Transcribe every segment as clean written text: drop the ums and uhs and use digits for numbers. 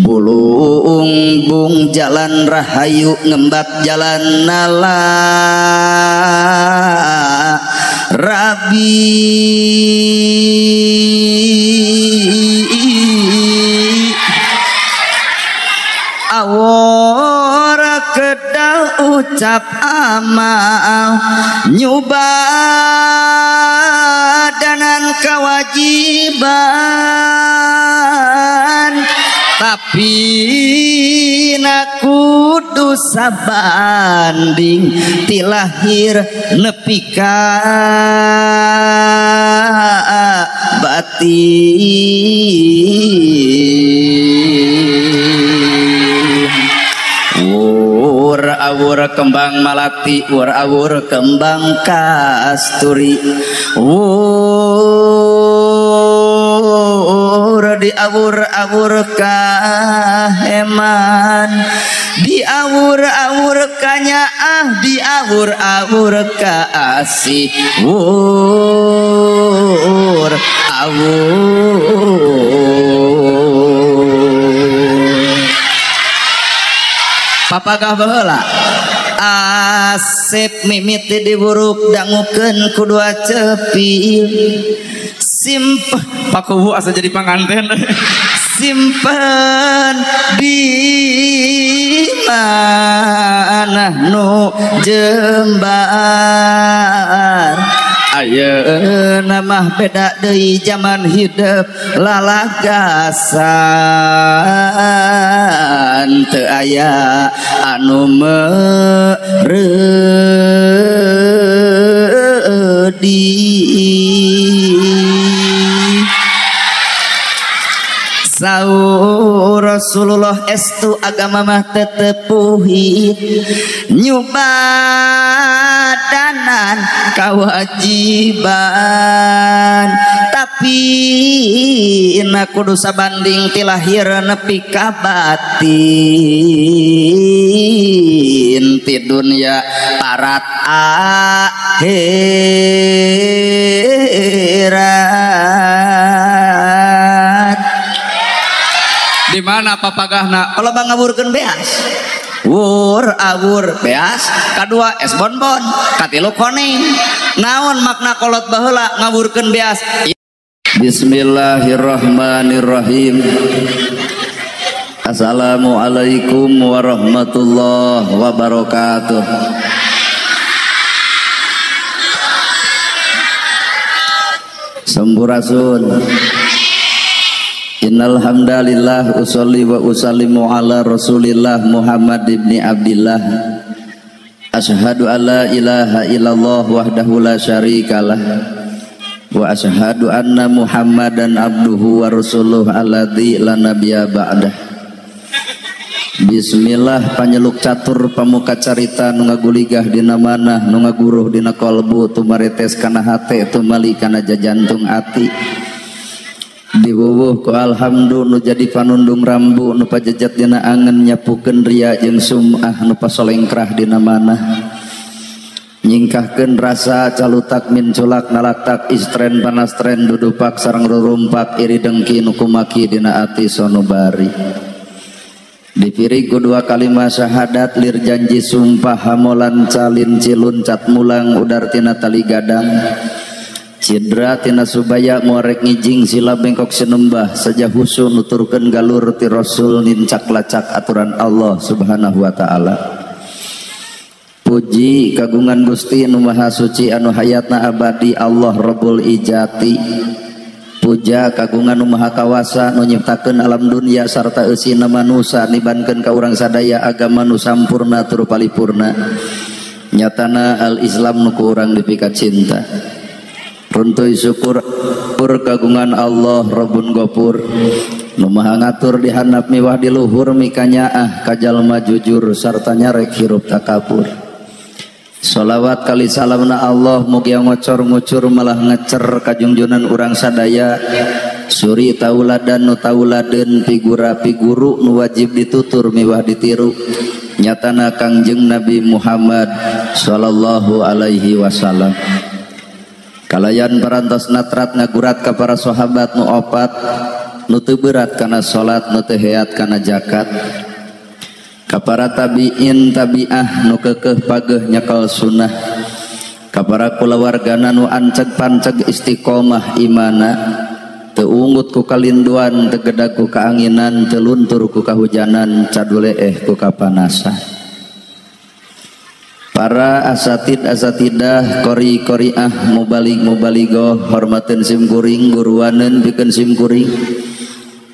Bulungbung jalan rahayu ngembat jalan nala Rabi awor kedal ucap amal nyubadanan kewajiban tapi na kudu sabanding ti lahir nepi ka batin. Wur awur kembang malati, wur awur kembang kasturi, wur diawur-awur kaheman, diawur-awur kanyaah, diawur-awur kaasih, wur awur. Papagah baheula asep mimiti diburuk dangukeun ku dua cepil simpen pakuwu asa jadi panganten simpen di mana nu jembar ayeuna mah beda deui zaman hidup lalagasan teu aya anu mereudi. Saur Rasulullah estu agama mah tetepuhi nyubadanan kewajiban tapi na kudu sabanding ti lahir nepi ka batin ti dunya parat akhirat. Di mana papagahna? Kalau bang ngawurkeun beas, wur awur beas, kadua es bonbon, katilu koneng. Naon makna kolot baheula ngawurkeun beas? Bismillahirrahmanirrahim. Assalamualaikum warahmatullahi wabarakatuh. Sampurasun. Innal hamdalillah usolli wa usallimu ala Rasulillah Muhammad ibni Abdillah. Asyhadu alla ilaha illallah wahdahu la syarikalah wa asyhadu anna Muhammadan abduhu wa rasuluh alladzi la nabiyya ba'dah. Bismillah panyeluk catur pamuka carita nu ngaguligah dina manah nu ngaguruh dina kalbu tumaretes kana hate tumali kana jajantung ati. Diwuwuh ku alhamdu nu jadi panundung rambu nu pajejat dina angen nyapukeun ria jeung sum'ah nu pasolengkrah dina manah nyingkahkeun rasa calutak minculak nalaktak istren panastren dudupak sareng rurumpak iri dengki nu kumaki dina ati sonobari. Dipiri ku dua kalimat syahadat lir janji sumpah hamolan calin cilun cat mulang udar tina tali gadang Cidra tina subaya muarek ngijing sila bengkok sinembah saja husu nuturkeun galur ti Rasul nincak lacak aturan Allah Subhanahu wa taala. Puji kagungan Gusti nu Maha Suci anu hayatna abadi Allah Rabbul Ijati. Puja kagungan nu Maha Kawasa nu nyiptakeun alam dunya sarta eusina manusa nibankeun ka urang sadaya agama nu sampurna tur palipurna. Nyatana al-Islam nu ku urang dipika cinta. Runtuy syukur kagungan Allah Rabbun Gopur nu maha ngatur di handap miwah di luhur mikanyaah kajalma jujur sarta nyarek hirup takabur. Sholawat kali salamna Allah mugia ngocor ngucur malah ngecer kajungjunan urang sadaya suri tauladan nu tauladeun figura figuru nu wajib ditutur miwah ditiru nyatana Kangjeng Nabi Muhammad sallallahu alaihi wasallam. Kalayan parantos natrat ngagurat ka para sahabat nu opat nu teu berat kana salat nu teu heat kana zakat ka para tabiin tabiah nu keukeuh pageuh nyekel sunnah ka para kulawargana nu anceg panceg istiqomah imana teu ungut ku kalinduan teu gedag ku kaanginan teu luntur ku kahujanan caduleeh ku kapanasan. Para asatid asatidah qori qoriah mubalig mubaligoh hormateun sim kuring guruaneun pikeun sim kuring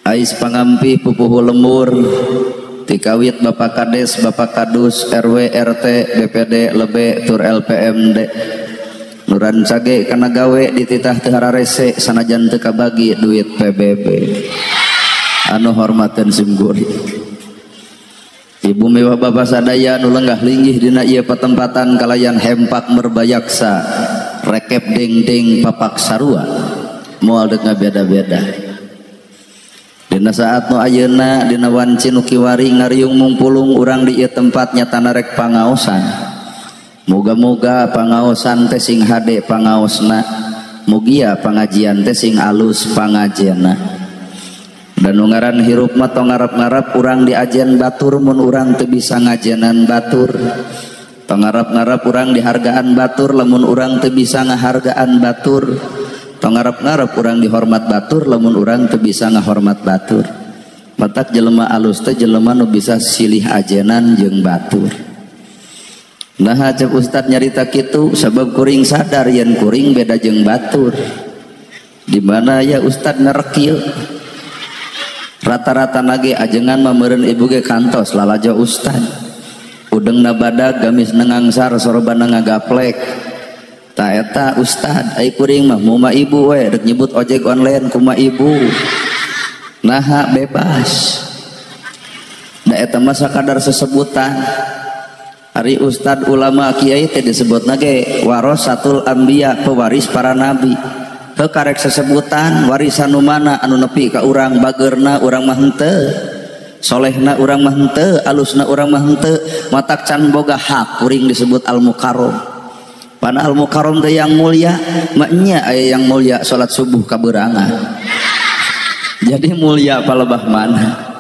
ais pangampih pupuhu lembur tikawit Bapak Kades Bapak Kadus RW RT BPD lebe tur LPMD nuran cage kana gawe dititah teu hararese sanajan teu kabagi duit PBB anu hormateun sim kuring. Ibu mewah bapak sadaya nu lenggah linggih dina ieu patempatan kalayan hempak merbayaksa rekep deng-deng papak sarua moal deuk ngabeda-beda. Dina saat nu ayeuna dina wanci nu kiwari ngariung mungpulung urang di ieu tempat nyatana rek pangaosan. Moga-moga pangaosan teh sing hade pangaosna, mugia pangajian teh sing alus pangajianna. Dan ngaran hirup mah tong ngarap-ngarap urang diajen batur mun urang teu bisa ngajenan batur. Tong ngarap-ngarap urang dihargaan batur lamun urang teu bisa ngahargaan batur. Tong ngarap-ngarap urang dihormat batur lamun urang teu bisa ngahormat batur. Matak jelema alus teh jelema nu bisa silih ajenan jeung batur. Nah cek ustad nyarita kitu sabab kuring sadar yen kuring beda jeung batur. Di mana ya ustad ngerekil? Rata-rata nage ajengan mameureun ibu ge kantos lalajo ustad. Udengna badag gamis nengangsar sorbanna ngagaplek. Ta eta ustad ai kuring mah muma ibu we rek nyebut ojek online kuma ibu. Naha bebas. Da eta mah sakadar sesebutan. Ari ustad ulama kiai teh disebutna ge warasatul anbiya pewaris para nabi. Heuh karek sesebutan warisan nu mana anu nepi ka urang bageurna urang mah henteu solehna urang mah henteu alusna urang mah henteu matak can boga hak kuring disebut al mukarrom. Pan al mukarrom teh yang mulia maknya aya yang mulia salat subuh kabeurangan. Jadi mulia palebah mana?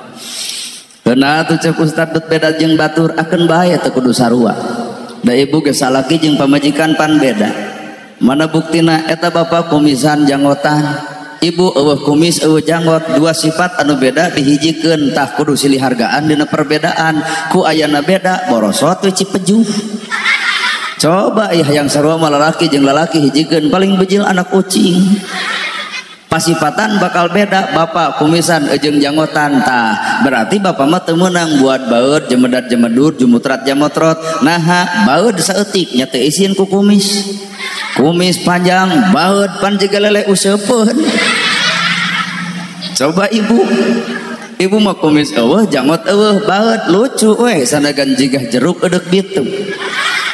Keuna atuh cek ustad bet beda jeung batur akeun bae teu kudu sarua. Da ibu ge salaki jeung pamajikan pan beda. Mana buktina eta bapak kumisan janggotan ibu eueuh kumis eueuh janggot dua sifat anu beda dihijikeun tah kudu silih hargaan dina perbedaan ku ayana beda borosot we cipejuh. Coba ya yang sarua mah lalaki jeung lalaki hijikeun paling bejil anak ucing. Pasifatan bakal beda bapak kumisan jeung janggotan tah berarti bapak mah teu meunang buat baeud jemedat jemedur jumutrat jamotrot naha baeud saeutik nya teu isin ku kumis. Kumis panjang baeud pan jiga lele useupeun. Coba ibu ibu mah kumis eueuh janggot eueuh baeud lucu we sanagan jiga jeruk eudek bitu.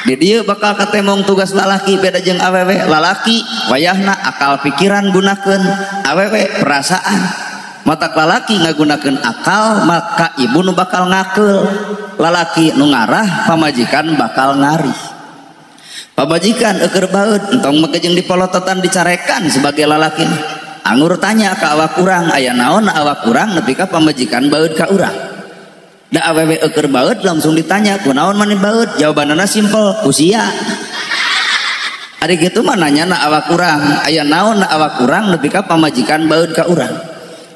Di dieu bakal katemong tugas lalaki beda jeung awewe. Lalaki wayahna akal pikiran gunakeun, awewe perasaan. Matak lalaki ngagunakeun akal maka ibu nu bakal ngakeul. Lalaki nu ngarah pamajikan bakal ngarih. Pamajikan eueur baeud entong make jeung dipolototan dicarekan sebagai lalaki. Angur tanya ka awak urang aya naon awak urang nepi ka pamajikan baeud ka urang. Da awewe eueur baeud langsung ditanya kunaon maneh baeud jawabanana simpel usia. Ari kitu mah nanyana awak urang aya naon awak urang nepi ka pamajikan baeud ka urang.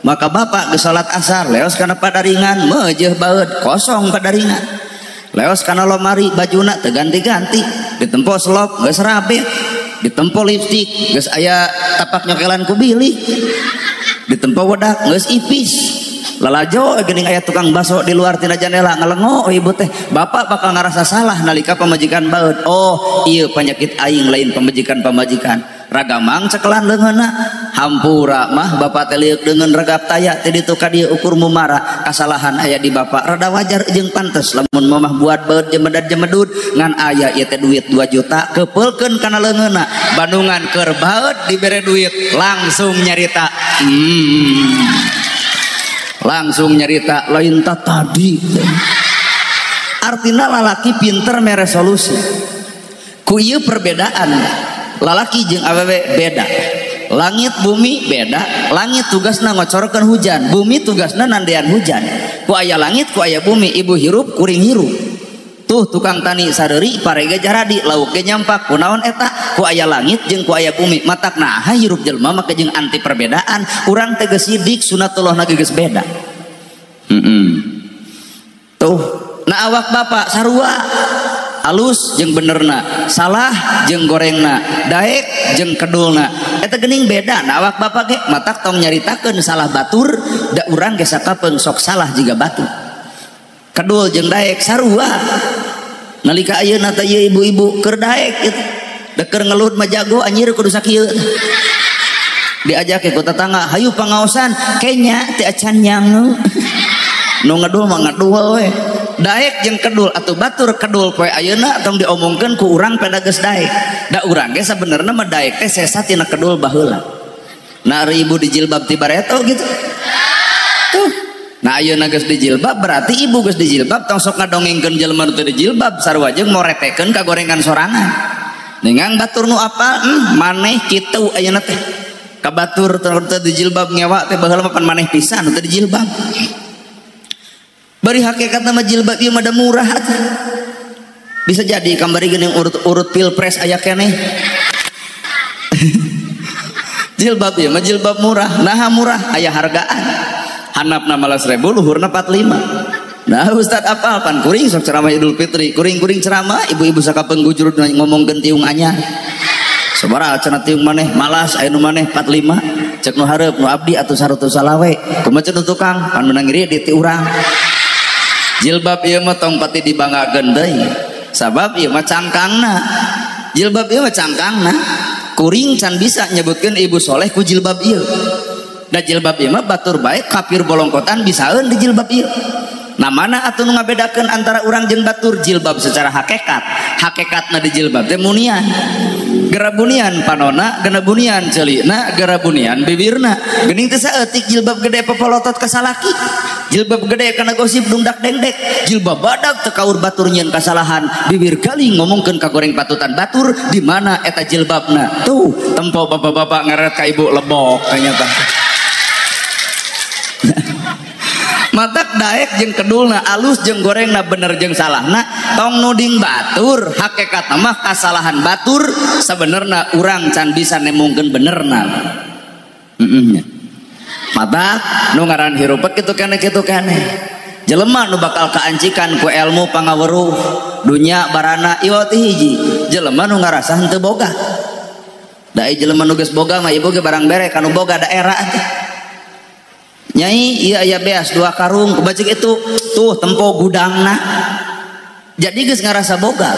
Maka bapak geus salat asar leos kana padaringan meujeuh baeud kosong padaringan. Leos kana lomari bajuna teu ganti-ganti ditempo selop geus rapi ditempo lipstik geus aya tapak nyokelan ku bilih ditempo wedak geus ipis. Lalajo geuning aya tukang baso di luar tina jandela ngalengo ibu teh bapak bakal ngarasa salah nalika pamajikan baeud. Oh ieu penyakit aing lain pamajikan-pamajikan ragamang cekelan leungeunna hampura mah bapak teh liuk deungeun regap taya teh ditu ka dieu ukur mumara kasalahan aya di bapak rada wajar jeung pantes lamun mamah buat baeud jemedat jemedud ngan aya ieu teh duit 2 juta kepeulkeun kana leungeunna bandungan keur baeud dibere duit langsung nyarita langsung nyarita lain ta tadi. Artina lalaki pinter mere solusi ku ieu perbedaan lalaki jeung awewe beda. Langit bumi beda. Langit tugasna ngocorkeun hujan, bumi tugasna nandean hujan. Ku aya langit, ku aya bumi, ibu hirup, kuring hirup. Tuh tukang tani sareuri parege jaradi, lauk ge nyampak, kunaon eta? Ku aya langit jeung ku aya bumi. Matak naha hirup jelema make jeung anti perbedaan. Urang teh geus sidik sunatullah na geus beda. Tuh, nah awak bapak sarua alus jeung benerna, salah jeung gorengna, daek jeung kedulna. Eta geuning beda nah awak bapak ge matak tong nyaritakeun salah batur, da urang ge sakapeung sok salah jiga batur. Kedul jeung daek sarua. Nalika ayeuna teh ieu ibu-ibu keur daek kitu. Da keur ngeluh mah jago anjir kudu sakieu. Diajak ke tetangga, hayu pangaosan, kenya teh acan nyange. Nu ngedul mah ngedul we. Daek jeung kedul atuh batur kedul poe ayeuna tong diomongkeun ku urang pada geus daek. Da urang ge sabenerna mah daek teh sesa tina kedul baheula. Nah ari ibu dijilbab ti bareto gitu. Tuh. Nah ayeuna geus dijilbab berarti ibu geus dijilbab tong sok ngadongengkeun jelema nu teu dijilbab sarua jeung moretekeun ka gorengan sorangan. Ningang batur nu apa? Maneh kitu ayeuna teh. Ka batur teu dijilbab ngewa teh baheula mah pan maneh pisan nu teu dijilbab. Bari hakikat nama jilbab ieu mah da murah atuh. Bisa jadi kamari geuning urut-urut pilpres aya keneh. Jilbab ieu mah jilbab murah, naha murah aya hargaan. Handapna 15.000 luhurna 45. Nah ustad apal pan kuring sok ceramah Idul Fitri, kuring-kuring ceramah ibu-ibu sakapeung gujur ngomongkeun tiung anyar. Sabaraha cenah tiung maneh malas aya nu maneh 45. Cek nu hareup nu abdi atuh 100 salawe. Kumaha cenah tukang pan meunang ngiri di urang. Jilbab ieu mah tong pati dibanggakeun deui. Sabab ieu mah cangkangna. Jilbab ieu mah cangkangna. Kuring can bisa nyebutkeun ibu soleh ku jilbab ieu. Da jilbab ieu mah batur bae kafir bolongkotan bisaeun di jilbab ieu. Nah mana atuh nu ngabedakeun antara urang jeung batur jilbab secara hakikat. Hakikatna di jilbab teh munian. Gerabunian panona, gerabunian ceulina, gerabunian bibirna. Geuning teh saeutik jilbab gede popolotot ka salaki. Jilbab gede kana gosip dungdak dengdek. Jilbab badag teu kaur batur nyieun kasalahan. Bibir galing ngomongkeun ka goreng patutan batur di mana eta jilbabna. Tuh, tempo bapak-bapak ngaret ka ibu lebok ternyata. Matak daek jeung kedulna, alus jeung gorengna, bener jeung salahna, tong nuding batur, hakikatna mah kasalahan batur sabenerna urang can bisa nemongkeun benerna. Matak nu ngaran hirup kitu keneh kitu keneh. Jelema nu bakal kaancikan ku ilmu pangaweruh dunya barana ieu teh hiji, jelema nu ngarasa henteu boga. Da jelema nu geus boga mah ibu ge barang bere kanu boga daerah teh. Nyai iya aya beas 2 karung bacik itu tuh tempo gudangna. Jadi geus ngarasa boga.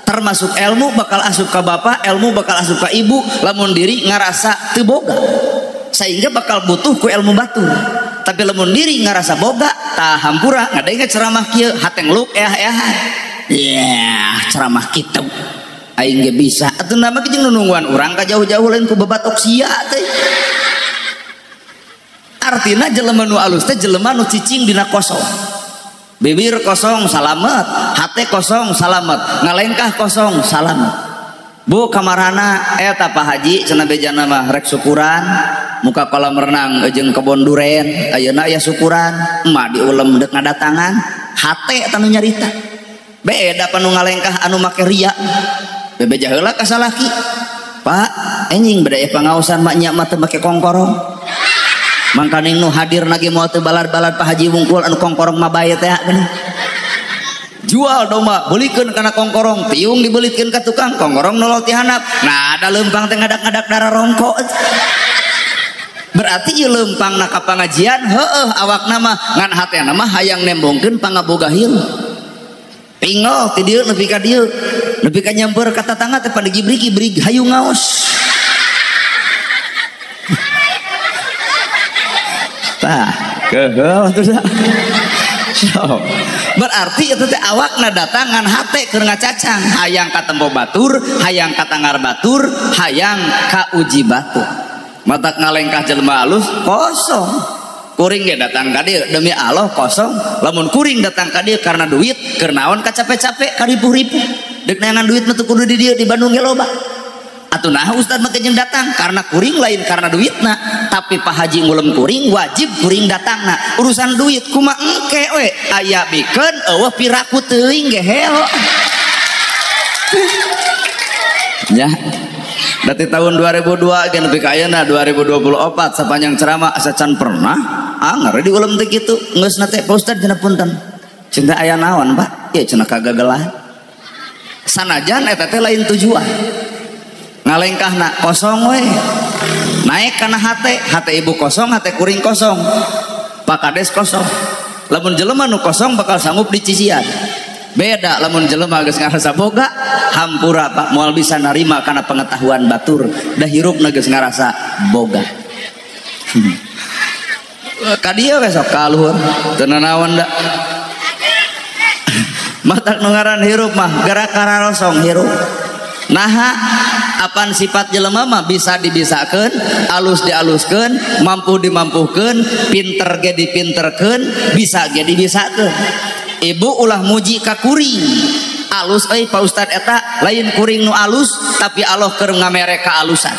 Termasuk ilmu bakal asup ka bapak, ilmu bakal asup ka ibu, lamun diri ngarasa teu boga. Sehingga bakal butuh ku ilmu batur. Tapi lamun diri ngarasa boga, tah hampura ngadenge ceramah kieu hateng luk eah-eahan. Yeah, ceramah kitu. Aing ge bisa. Atuh nama ge jeung nungguan urang ka jauh-jauh lain ku bebatok sia teh. Artina jelema nu alus teh jelema nu cicing dina kosong. Bibir kosong salamet, hate kosong salamet, ngalengkah kosong salamet. Bu kamarana eta Pak Haji cenah bejana mah rek syukuran, muka kolam renang jeung kebon duren, ayeuna aya syukuran, emak diulem deuk ngadatangan, hate eta nu nyarita. Beda panu ngalengkah anu make ria. Bebeja heula ka salaki. Pak, enjing beda aya pangaosan mak nya mah teu make kongkorong. Mangkaning nu hadir nage moal teu balad-balad Pak Haji wungkul anu kongkorong mah bae teh geuning. Jual domba, belikeun kana kongkorong, tiung dibelitkeun ka tukang, kongkorong nolol ti handap. Nah, ada leumpang teh ngadak-ngadak darah rongko. Berarti ieu leumpangna ka pangajian, heueuh awakna mah ngan hatena mah hayang nembongkeun pangaboga hirup. Pingol ti dieu nepi ka dieu, nepi ka nyamper ka tatangga teh pada gibrik-gibrik hayu ngaos. Tah, keuheul atuh da. So, berarti itu teh awakna datang ngan hate keur ngacacang, hayang ka tempo batur, hayang ka tangar batur, hayang ka uji batur. Matak ngalengkah jelema alus kosong. Kuring ge datang ka dieu demi Allah kosong. Lamun kuring datang ka dieu karena duit, keur naon kacape-cape, karipuh-ripuh. Deuk neangan duit mah teu kudu di dieu di Bandung ge loba. Atuh nah ustad make jeung datang karena kuring lain karena duitna, tapi Pak Haji ngulem kuring wajib kuring datangna. Urusan duit kumaha engke we aya bikeun eueuh piraku teuing ge helo. Ya. Dari tahun 2002 ge nepi ka ayeuna 2024 sapanjang ceramah asa can pernah anger diulem teh kitu. Geusna teh Pak Ustad cenah punten. Cinta aya naon Pak? Ieu cenah kagagalan. Sanajan eta teh lain tujuan. Ngalengkahna kosong we. Naik kana hate, hate ibu kosong, hate kuring kosong. Pak Kades kosong. Lamun jelema nu kosong bakal sanggup dicisian. Beda lamun jelema geus ngarasa boga, hampura Pak moal bisa narima kana pengetahuan batur. Da hirupna geus ngarasa boga. Ka dieu we sok ka luhur, teu nanaon da. Matak nu ngaran hirup mah gerak kararosong hirup. Naha apan sifat jelema mah bisa dibisakeun, alus dialuskeun, mampu dimampuhkeun, pinter ge dipinterkeun, bisa ge dibisakeun. Ibu ulah muji ka kuring. Alus euy Pak Ustad eta lain kuring nu alus tapi Allah keur ngamere kaalusan.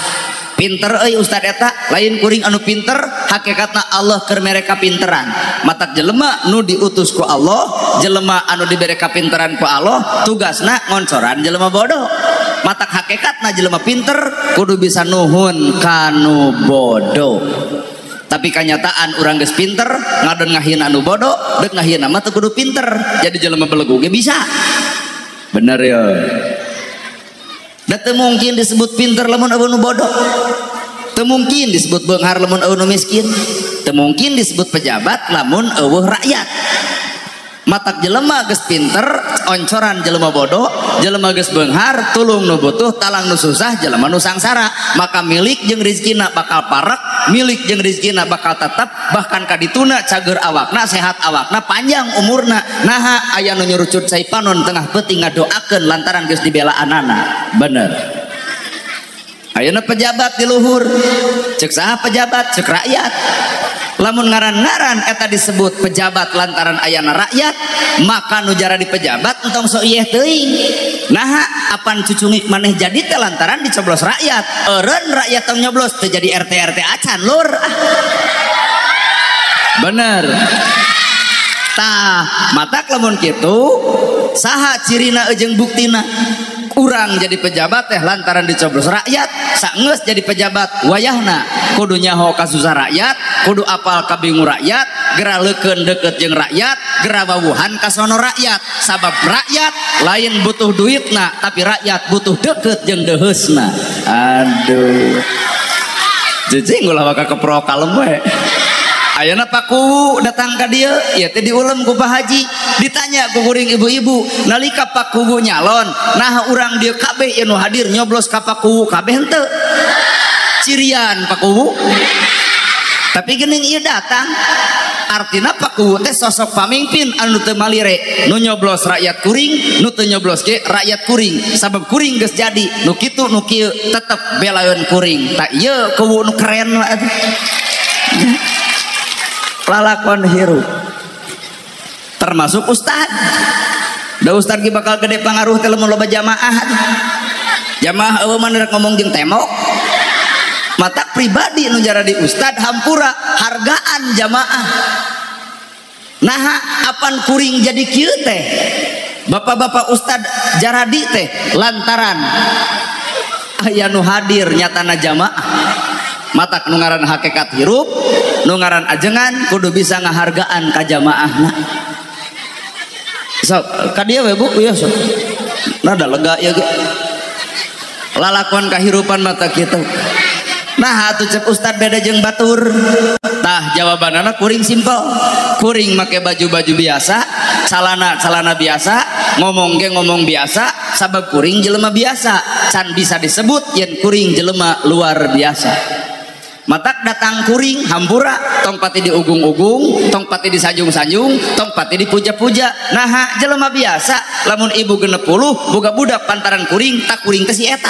Pinter euy Ustad eta lain kuring anu pinter, hakikatna Allah keur mere kapinteran. Matak jelema nu diutus ku Allah, jelema anu dibere kapinteran ku Allah, tugasna ngoncoran jelema bodoh. Matak hakikatna jelema pinter kudu bisa nuhun kanu bodoh. Tapi kenyataan urang geus pinter ngadon ngahina anu bodoh, deuk ngahina mah teu kudu pinter. Jadi jelema belegu ge bisa. Bener ya. Da teu mungkin disebut pinter lamun eueuh nu bodoh. Teu mungkin disebut beunghar lamun eueuh nu miskin. Teu mungkin disebut pejabat lamun eueuh rakyat. Matak jelema geus pinter oncoran jelema bodoh, jelema geus beunghar tulung nu butuh, talang nu susah, jelema nu sangsara. Maka milik jeung rizkina bakal parek, milik jeung rizkina bakal tetep, bahkan kadituna cager awakna, sehat awakna, panjang umurna. Naha aya nu nyurucut cai panon tengah peuting ngadoakeun lantaran geus dibelaanana. Bener. Ayeuna pejabat di luhur, ceuk saha pejabat, ceuk rakyat. Lamun ngaran-ngaran eta disebut pejabat lantaran ayana rakyat, maka nu jara di pejabat entong sok ieu teuing. Naha apan cucungik maneh jadi teh lantaran dicoblos rakyat. Eureun rakyat tong nyoblos teu jadi RT RT acan lur. Bener. Tah, matak lamun kitu saha cirina jeung buktina? Urang jadi pejabat teh lantaran dicoblos rakyat, saenggeus jadi pejabat wayahna kudu nyaho kasusah rakyat, kudu apal kabingu rakyat, gera leukeun deukeut jeung rakyat, gera wawuhan ka sono rakyat. Sabab rakyat lain butuh duitna, tapi rakyat butuh deukeut jeung deuheusna. Aduh. Cicing ulah waka keprok kalem we. Ayeuna Pak Kuwu datang ka dieu, ieu teh diulem ku Pak Haji. Ditanya ku kuring ibu-ibu, nalika Pak Kuwu nyalon, nah urang dieu kabeh ieu nu hadir nyoblos ka Pak Kuwu kabeh henteu. Cirian Pak Kuwu. Tapi geuning ieu datang, artina Pak Kuwu teh sosok pamimpin anu teu malire, nu nyoblos rakyat kuring, nu teu nyoblos ge rakyat kuring. Sabab kuring geus jadi, nu kitu nu kieu tetep belaeun kuring. Tah ieu kuwu nu keren lah atuh. Lalakon hirup termasuk ustad. Da ustad ge bakal gede pangaruh teh lamun loba jamaah. Jamaah eueuh mah rek ngomong jeung tembok. Matak pribadi nu jaradi ustad hampura hargaan jamaah. Naha apan kuring jadi kieu teh? Bapak-bapak ustad jaradi teh lantaran aya nu hadir nyatana jamaah. Matak nu ngaran hakikat hirup, nu ngaran ajengan kudu bisa ngahargaan ka jamaahna. Sok ka dieu we Bu, ieu sok. Rada lega ieu ge. Lalakon kahirupan mata kitu. Nah atuh cek ustad beda jeung batur. Tah jawabanana kuring simpel. Kuring make baju-baju biasa, calana-calana biasa, ngomong ge ngomong biasa, sabab kuring jelema biasa. Can bisa disebut yen kuring jelema luar biasa. Matak datang kuring hampura, tong pati diugung-ugung, tong pati disanjung-sanjung, tong pati dipuja-puja. Naha jelema biasa, lamun ibu 60 boga budak pantaran kuring, tak kuring teh si eta.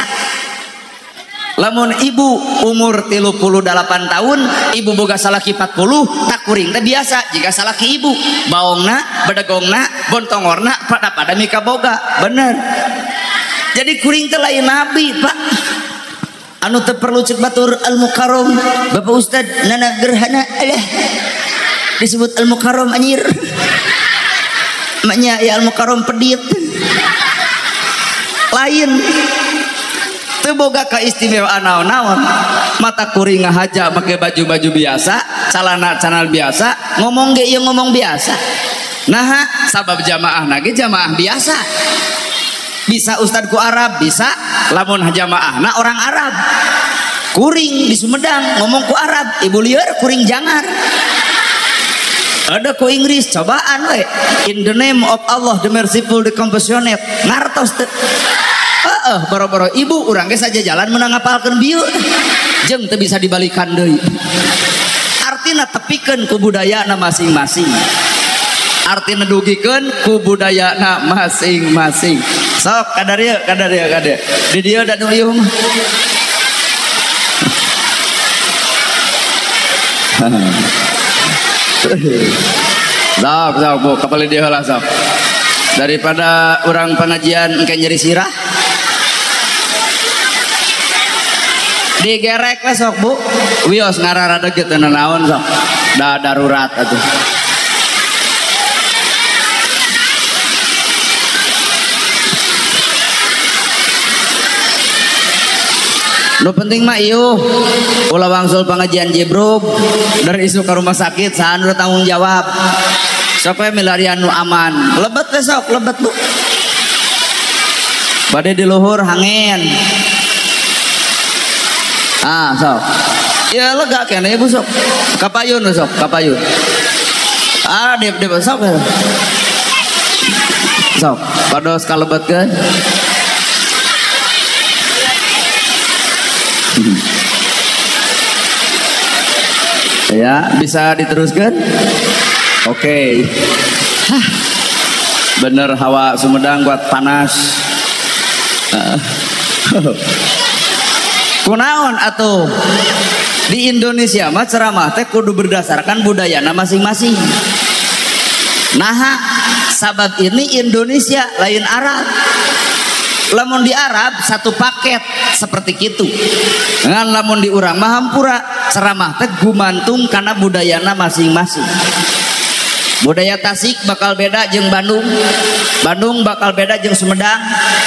Lamun ibu umur 38 tahun, ibu boga salaki 40, tak kuring teh biasa jika salaki ibu baongna, bedegongna, bontongorna pada mika boga. Bener. Jadi kuring teh lain nabi, Pak. Anu teu perlu cek batur al mukarrom Bapak Ustad nana gerhana alah disebut al mukarrom anjir. Maknya ya al mukarrom pedit. Lain teu boga kaistimewaan naon-naon. Mata kuring ngahaja make baju-baju biasa, calana-calana biasa, ngomong ge ieu ngomong biasa. Nah, sabab jamaah nage jamaah biasa. Bisa ustad ku Arab, bisa lamun jamaahna orang Arab. Kuring di Sumedang ngomong ku Arab, ibu lieur kuring jangar. Ada ku Inggris cobaan we. In the name of Allah the merciful the compassionate. Ngartos teu. Heeh, boro-boro ibu urang ge saja jalan menang ngapalkeun bieu. Jeung teu bisa dibalikan deui. Artina tepikeun ku budayana masing-masing. Artina dugikeun ku budayana masing-masing. Sok kadarieu kadarieu kadarieu. Di dieu da nu ieu mah. Sok sok bu kapali dieu heula sok. Daripada urang pengajian engke nyeri sirah. Digerek we sok bu. Wios ngararada kitu naon sok. Da darurat atuh. Nu penting mah ieu ulah wangsul pengajian jibruk dari isu ke rumah sakit saha nu tanggung jawab. Sok we milarian nu aman. Lebet we sok, lebet bu. Bade di luhur hangen. Ah sok. Ya lega keneh ibu sok. Kapayun sok, kapayun. Ah dep dep sok. Sok, pados kalebetkeun. Ya, bisa diteruskan? Oke. Okay. Hah. Bener hawa Sumedang buat panas. Kunaon atuh? Di Indonesia mah ceramah teh kudu berdasarkan budayana masing-masing. Nah, sabab ini Indonesia lain Arab. Lamun di Arab satu paket seperti itu. Ngan lamun di urang mah hampura ceramah teh gumantung karena budayana masing-masing. Budaya Tasik bakal beda jeung Bandung, Bandung bakal beda jeung Sumedang,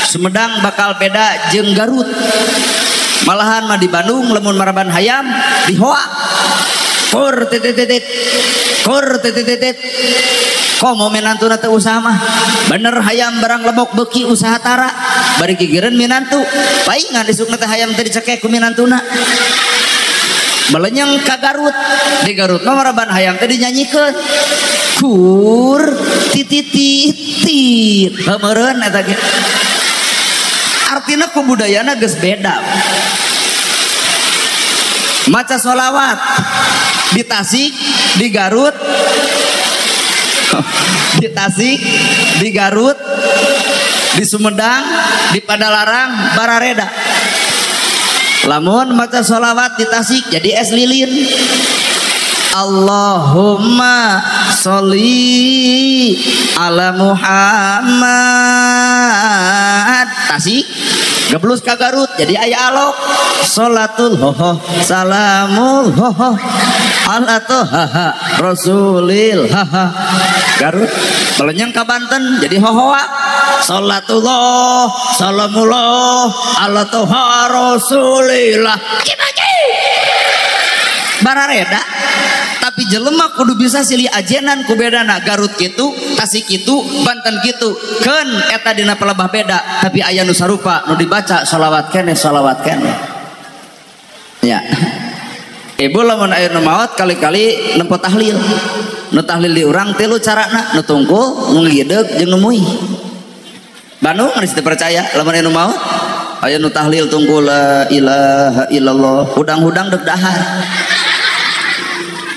Sumedang bakal beda jeung Garut. Malahan mah di Bandung lamun maraban hayam dihoak. Kur titit titit. Kur titit titit. Komo minantuna teu usaha mah. Bener hayam barang lebok beuki usaha tara. Bari gigireun minantu. Paingan isukna teh hayam teh dicekek ku minantuna. Belenyeng ka Garut. Di Garut mah maraban hayam teh dinyanyikeun. Kur titit titit. Heumeureuan eta ge. Artina ku budayana geus beda. Maca sholawat di Tasik, di Garut, di Tasik, di Garut, di Sumedang, di Padalarang, barareda. Lamun maca sholawat di Tasik jadi es lilin. Allahumma sholli ala Muhammad. Tasik geblus ka Garut jadi aya alok. Sholatul hoho salamul hoho ala tohaha rasulil haha. Garut belenyeng ka Banten jadi hohoa. Sholatullah salamullah ala toha rasulillah. Barareda. Tapi jelema kudu bisa silih ajenan ku bedana. Garut kitu, Tasik kitu, Banten kitu. Keun eta dina pelebah beda, tapi aya nu sarupa nu dibaca sholawat keneh sholawat keneh. Ya. Ibu lamun aya nu maot kali-kali nempo tahlil. Nu tahlil di urang tilu carana, nu tungkul, nu ngagideg jeung nu muih. Bandung geus teu percaya lamun aya nu maot, aya nu tahlil tungkul la ilaha illallah, hudang-hudang deuk dahar.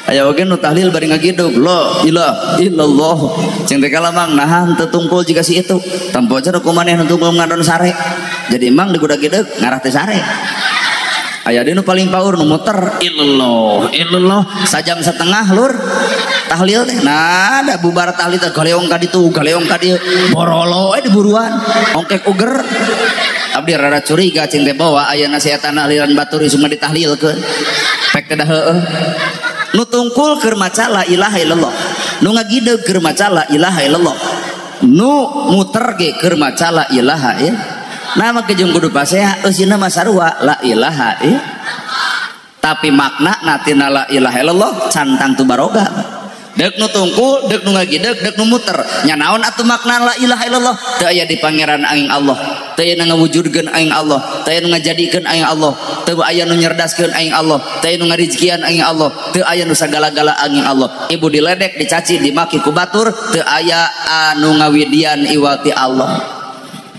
Aya oge nu tahlil bari ngagidug la ilaha illallah. Cing teh kalamang naha teu tungkul jiga si itu. Tampo aja ku maneh nu tungkul ngadon sare. Jadi emang digudag-gideg ngarah teh sare. Aya deui nu paling paur nu muter illallah illallah sajam setengah lur tahlil teh. Nah, da bubar tahlil teh galeong ka ditu, galeong ka dieu. Borolo we diburuan, ongkek uger. Abdi rada curiga cing teh bawa ayeuna si eta aliran batur isuk mah ditahlilkeun. Pek teh heueuh. Nu tungkul keur maca la ilaha illallah. Nu ngagideg keur maca la ilaha illallah. Nu muter ge keur maca la ilaha illallah. Nah make jeung kudu pasea eusina mah sarua la ilaha illallah. Tapi makna tina la ilaha illallah can tangtu baroga. Deuk nu tungkul, deuk nu ngagideg, deuk nu muter. Nya naon atuh makna la ilaha illallah? Teu aya di pangeran aing Allah, teu aya nu ngawujudkeun aing Allah, teu aya nu ngajadikeun aing Allah, teu aya nu nyerdaskeun aing Allah, teu aya nu ngarizkian aing Allah, teu aya nu sagala-gala aing Allah. Ibu diledek, dicaci, dimaki ku batur, teu aya anu ngawidian iwati Allah.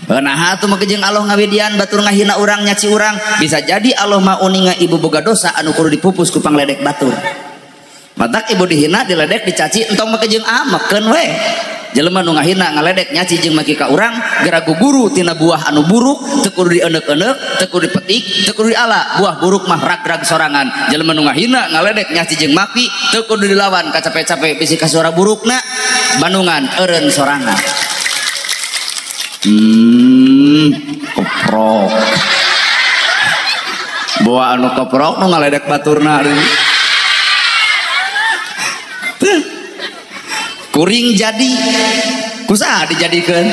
Nah atuh mah jeung Allah ngawidian batur ngahina urang nyaci urang, bisa jadi Allah mah uninga ibu boga dosa anu kudu dipupus ku pangledek batur. Matak ibu dihina, diledek, dicaci, entong make jeung amekeun we. Jelema nu ngahina, ngaledek, nyaci jeung maki ka urang, geura guguru tina buah anu buruk, teu kudu dieneuk-eneuk, teu kudu dipetik, teu kudu diala. Buah buruk mah rag-rag sorangan. Jelema nu ngahina, ngaledek, nyaci jeung maki, teu kudu dilawan kacape-cape bisi kasuara burukna, bandungan eureun sorangan. Keprok. Buah anu keprok nu ngaledek baturna. Kuring jadi kusaha dijadikeun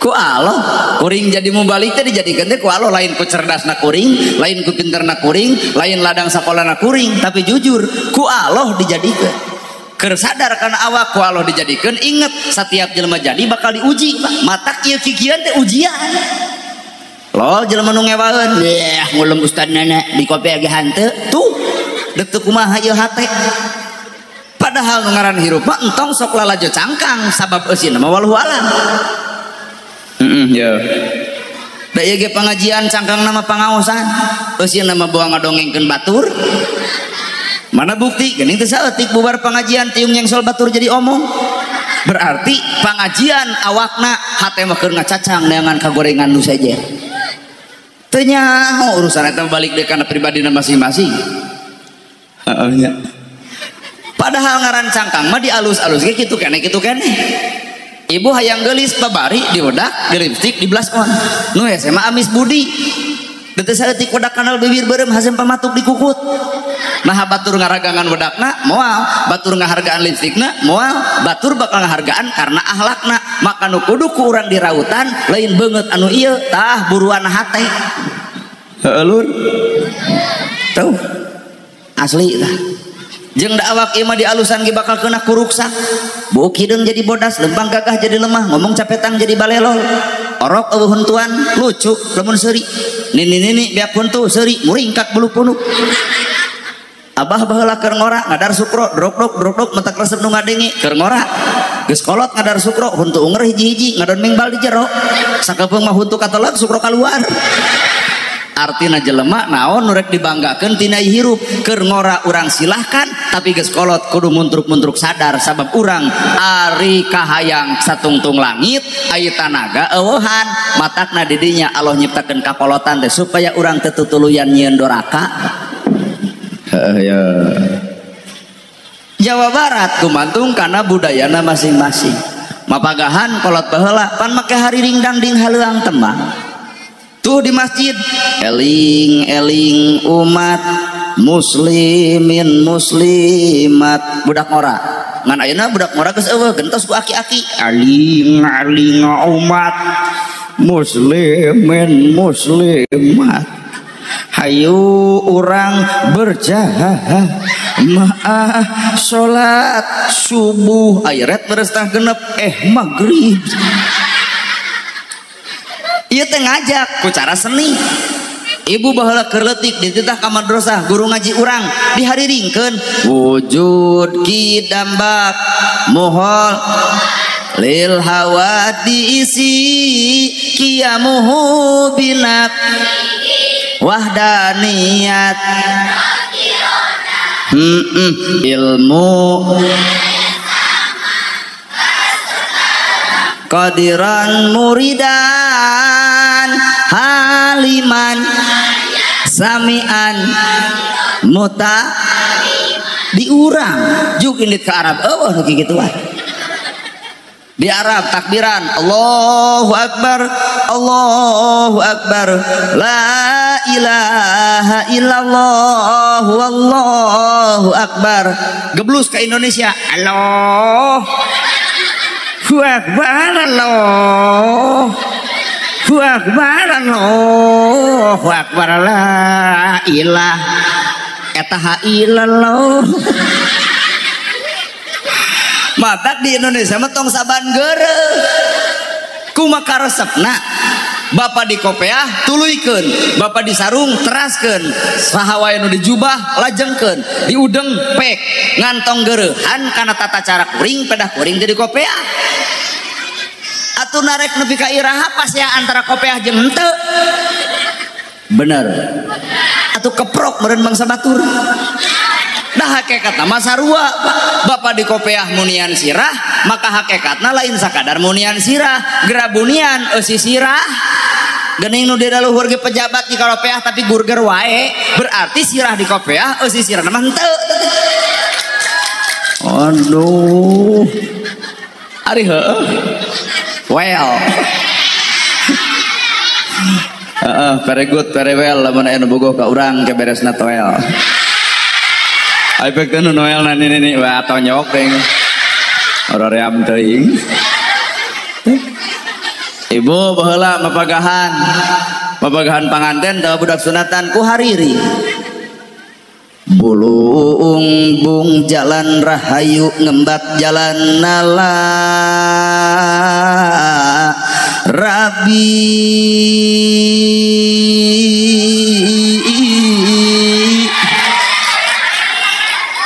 ku Allah. Kuring jadi mubalik teh dijadikeun teh ku Allah, lain ku cerdasna kuring, lain ku pinterna kuring, lain ladang sakolana kuring, tapi jujur ku Allah dijadikeun. Keur sadar kana awak ku Allah dijadikeun, inget setiap jelema jadi bakal diuji. Matak ieu kikian teh ujian. Lol jelema nu ngewaeun, yeh ngulem ustadna di kopi ge hanteu tuh deuk teu kumaha ieu hate. Padahal nu ngaran hirup mah entong sok lalajo cangkang sabab eusina mah wallahu alam. Heeh ya. Da ieu ge pangajian cangkang nama pangaosan, eusina mah boa ngadongengkeun batur. Mana bukti geuning teu saeutik bubar pangajian tiung nyengsol batur jadi omong. Berarti pangajian awakna hate mah keur ngacacang neangan kagorengan nu seje. Teu nyaho urusan eta balik deui kana pribadina masing-masing. Heeh nya. Padahal ngaran cangkang mah dialus-alus ge kitu keneh kitu keneh. Ibu hayang geulis babari diwedak, di lipstik, di blush on. Nu hese mah amis budi. Teu saeutik wedak kanal bibir beureum hasem pamatuk dikukut. Nah batur ngaragangan wedakna moal, batur ngahargaan lipstikna moal, batur bakal ngahargaan karena akhlakna. Maka nu kudu ku urang dirautan lain beungeut anu ieu tah buruan hate. Heueuh lur. Tuh. Asli tah. Jeung da awak ieu mah dialusan ge bakal kena kuruksak. Buuk hideung jadi bodas, lempang gagah jadi lemah, ngomong capetang jadi balelol. Orok eueuh huntuan lucu lamun seuri. Nini-nini beak huntu seuri muringkak bulu punuk. Abah baheula keur ngora ngadar sukro, drok-drok drok-drok mentak resep nu ngadenge keur ngora. Geus kolot ngadar sukro, huntu unger hiji-hiji ngadon mengbal di jero. Sakapeung mah huntu kateleg sukro kaluar. Artina jelema naon nu rek dibanggakeun tina hirup keur ngora urang silahkan tapi geus kolot kudu muntruk-muntruk sadar sabab urang ari kahayang satungtung langit ari tanaga eueuhan matakna di dinya Allah nyiptakeun kakolotan teh supaya urang teu tutuluyan nyieun doraka. Heuh ya. Jawa Barat gumantung kana budayana masing-masing. Mapagahan kolot baheula pan make hariring dangding haleuang tembang. Tuh di masjid eling-eling umat muslimin muslimat budak ngora ngan ayeuna budak ngora geus eueuh gentos ku aki-aki aling-aling umat muslimin muslimat hayu urang berjamaah salat subuh ayret berestah genep maghrib. Ieu teh ngajak ku cara seni. Ibu baheula keur leutik dititah ka madrasah guru ngaji urang dihariringkeun wujud kidambak mohol lil hawadisi kiamuhu binab wahdaniyat ilmu qadiran muridan haliman samian muta diurang juk indit ke Arab eueuh nu kikituan. Di Arab takbiran Allahu Akbar, Allahu Akbar, la ilaha illallah, wallahu akbar. Geblus ke Indonesia, Allahu Akbar, Allahu Akbar, Allahu Akbar, la ilaha eta illallah. Matak di Indonesia mah tong saban geureuh. Kumaha resepna? Bapak di kopeah tuluykeun, bapak di sarung teraskeun, saha wae nu di jubah lajengkeun, diudeng pek, ngantong geureuhan kana tata cara kuring pedah kuring jadi kopeah. Atuh narek nepi ka iraha pas ya antara kopeah jeung henteu. Bener. Atuh keprok meureun bangsa batur. Dah hakikatna mah sarua, bapak di kopeah munian sirah, maka hakikatna lain sakadar munian sirah, gerabunian eusi sirah. Geuning nu di luhur ge pejabat di kopeah tapi burger wae, berarti sirah di kopeah eusi sirah mah henteu. Aduh. Ari heueuh. Well. Heeh, very good, very well lamun aya nu bogoh ka urang ke beresna toel. Ayo teh nu Noel na nini wah tonyok teh. Ora ream teuing. Ibu baheula mapagahan. Mapagahan panganten tawa budak sunatan ku hariri. Bulung bung jalan rahayu ngembat jalan nala rabi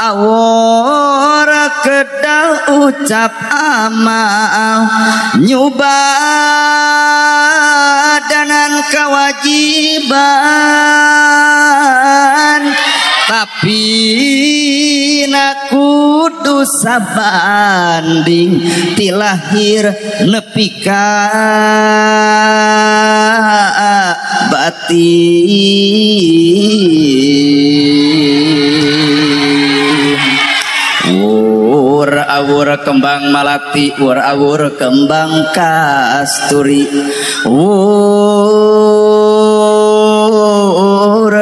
awora kedal ucap amal nyubadanan kewajiban tapi na kudu sabanding tilahir nepi ka batin. Wur awur kembang malati, wur awur kembang kasturi, wur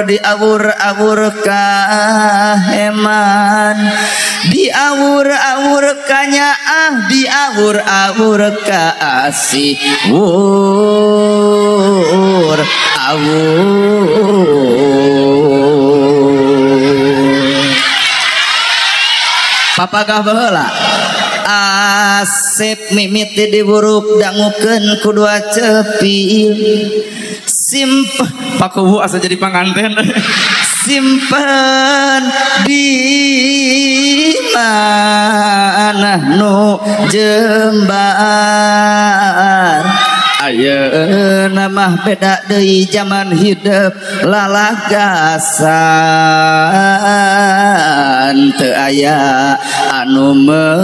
diawur-awur kaheman, diawur-awur kanyaah, diawur-awur kaasih, wur awur. Papagah baheula asep mimiti diburuk dangukeun ku dua cepil simpen pakuwu asa jadi panganten simpen di mana nu jembar. Ayeuna mah beda deui zaman hidup lalagasan teu aya anu mereudi.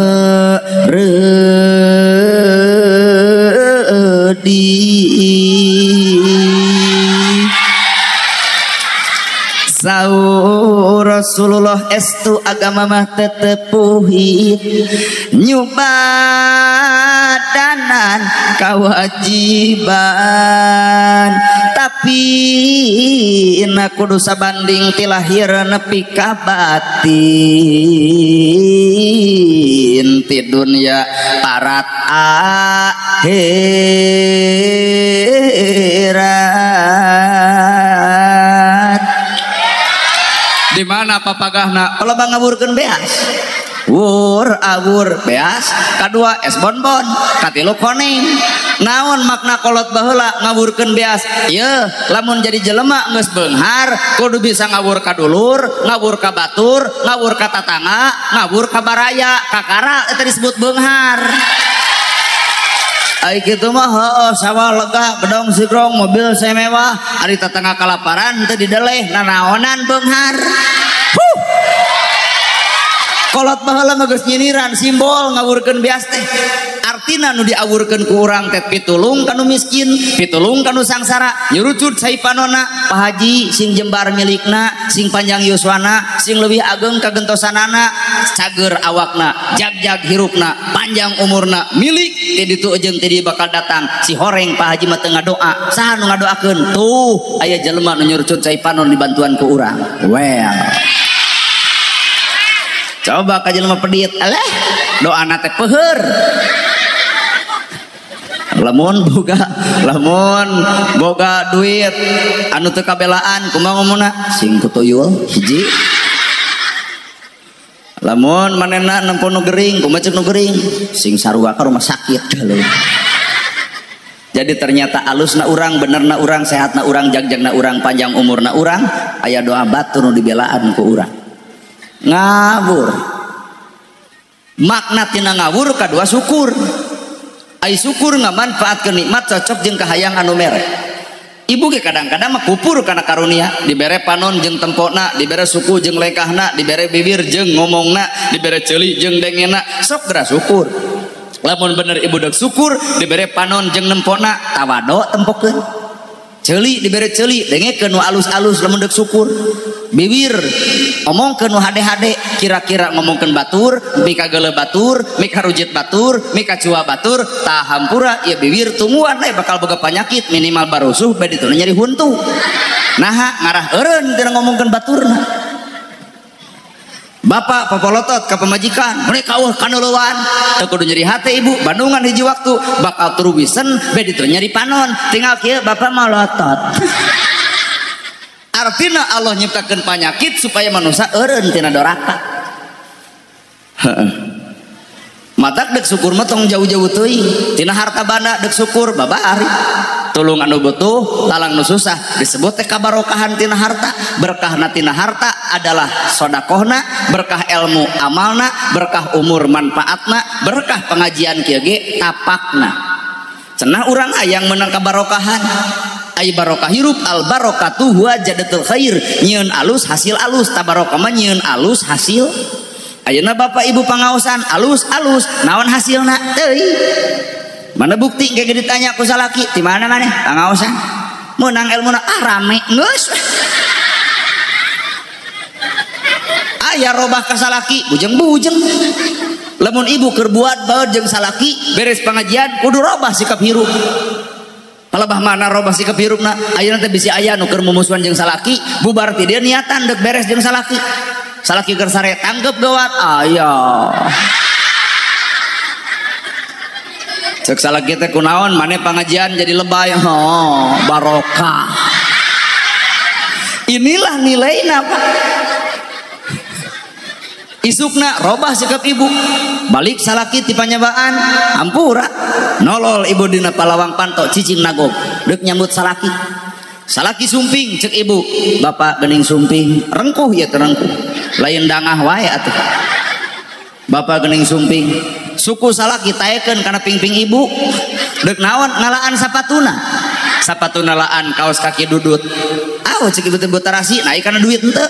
Saur Rasulullah estu agama mah tetepuhi nyubadanan kewajiban tapi na kudu sabanding ti lahir nepi ka batin ti dunya parat akhirat. Di mana papagahna? Kalau bang ngawurkeun beas. Wur awur beas, kadua es bonbon, katilu koneng. Naon makna kolot baheula ngawurkeun beas? Yeuh, lamun jadi jelema geus beunghar, kudu bisa ngawur ka dulur, ngawur ka batur, ngawur ka tatangga, ngawur ka baraya, kakara eta disebut beunghar. Ai kitu mah heueuh sawah lega, gedong sigrong, mobil semewah, ari tetangga kalaparan teu dideleh nanaonan beunghar. Huh. Kolot baheula mah geus nyiniran simbol ngawurkeun beas teh. Artina nu diawurkeun ku urang teh pitulung kanu miskin, pitulung kanu sangsara, nyurucut cai panona, Pak Haji sing jembar milikna, sing panjang yuswana, sing leuwih ageng kagentosanana, cager awakna, jag-jag hirupna, panjang umurna, milik ti ditu jeung ti dieu bakal datang. Si horeng Pak Haji mah teu ngadoa, saha nu ngadoakeun? Tuh aya jelema nu nyurucut cai panon dibantuan ku urang. Well. Coba ka jelema pedit, alah doana teh peuheur. Lamun boga duit anu teu kabelaan kumaha ngomongna? Sing kutuyul hiji. Lamun manehna nempo nu gering, kumaha ceuk nu gering? Sing sarua ka rumah sakit galuh. Jadi ternyata alusna urang, benerna urang, sehatna urang, jagjagna urang, panjang umurna urang, aya doa batur nu dibelaan ku urang. Ngawur. Makna tina ngawur kadua syukur. Ai syukur ngamanfaatkeun nikmat cocok jeung kahayang anu mere. Ibu ge kadang-kadang mah kupur kana karunia, dibere panon jeung tempona, dibere suku jeung lengkahna, dibere bibir jeung ngomongna, dibere ceuli jeung dengena, sok geura syukur. Lamun bener ibu dek syukur, dibere panon jeung nempona, tawado tempokeun. Ceuli dibere ceuli, dengekeun nu alus-alus lamun dek syukur. Bibir omongkeun nu hade-hade, kira-kira ngomongkeun batur, mika geuleuh batur, mika rujit batur, mika cua batur, tah hampura ieu bibir tungguan we bakal boga panyakit minimal barusuh bade dituna nyeri huntu. Naha ngarah eureun tina ngomongkeun baturna. Bapak popolotot ka pamajikan, mereka eueuh kanuleuan, teu kudu nyeri hate ibu, bandungan hiji waktu bakal turuwisen bade dituna nyeri panon, tinggal kieu bapak molotot. Artinya Allah nyiptakeun panyakit supaya manusia eureun tina doraka. Heeh. Matak dek syukur mah tong jauh-jauh teuing, tina harta banda dek syukur babari. Tulung anu butuh, talang nu susah, disebut teh kabarokahan tina harta. Berkahna tina harta adalah sodakohna, berkah ilmu amalna, berkah umur manfaatna, berkah pengajian kieu ge tapakna. Cenah urang hayang meunang kabarokahan. Ai barokah hirup al barokatu huwa jadatul khair, nyieun alus hasil alus, tabarokah mah nyieun alus hasil. Ayeuna bapak ibu pangaosan alus-alus, naon hasilna? Teuing. Mana bukti kayak ditanya ku salaki, di mana maneh pangaosan? Meunang ilmuna ah rame geus. Aya robah ka salaki, bujeng-bujeng. Lamun ibu keur buat bae jeung salaki, beres pengajian kudu robah sikap hirup. Palebah mana robah sikap hirupna? Ayeuna teh bisi aya nu keur mumusuhan jeung salaki, bubar ti dieu niatan deuk beres jeung salaki. Salaki keur sare tanggep gawat, aya. Cek salaki teh kunaon maneh pangajian jadi lebay, oh, barokah. Inilah nilaina, Pak. Isukna robah sikap ibu, balik salaki ti panyabaan, hampura. Nolol ibu dina palawang panto cicing nagog, deuk nyambut salaki. Salaki sumping cek ibu, bapak geuning sumping, rengkuh ieu teh rengkuh. Lain dangah wae atuh. Bapak geuning sumping, suku salaki taekeun kana pingping ibu. Deuk naon ngalaan sapatuna. Sapatuna laan kaos kaki dudut. Aw cek ibu teh botarasi, naik kana duit henteu.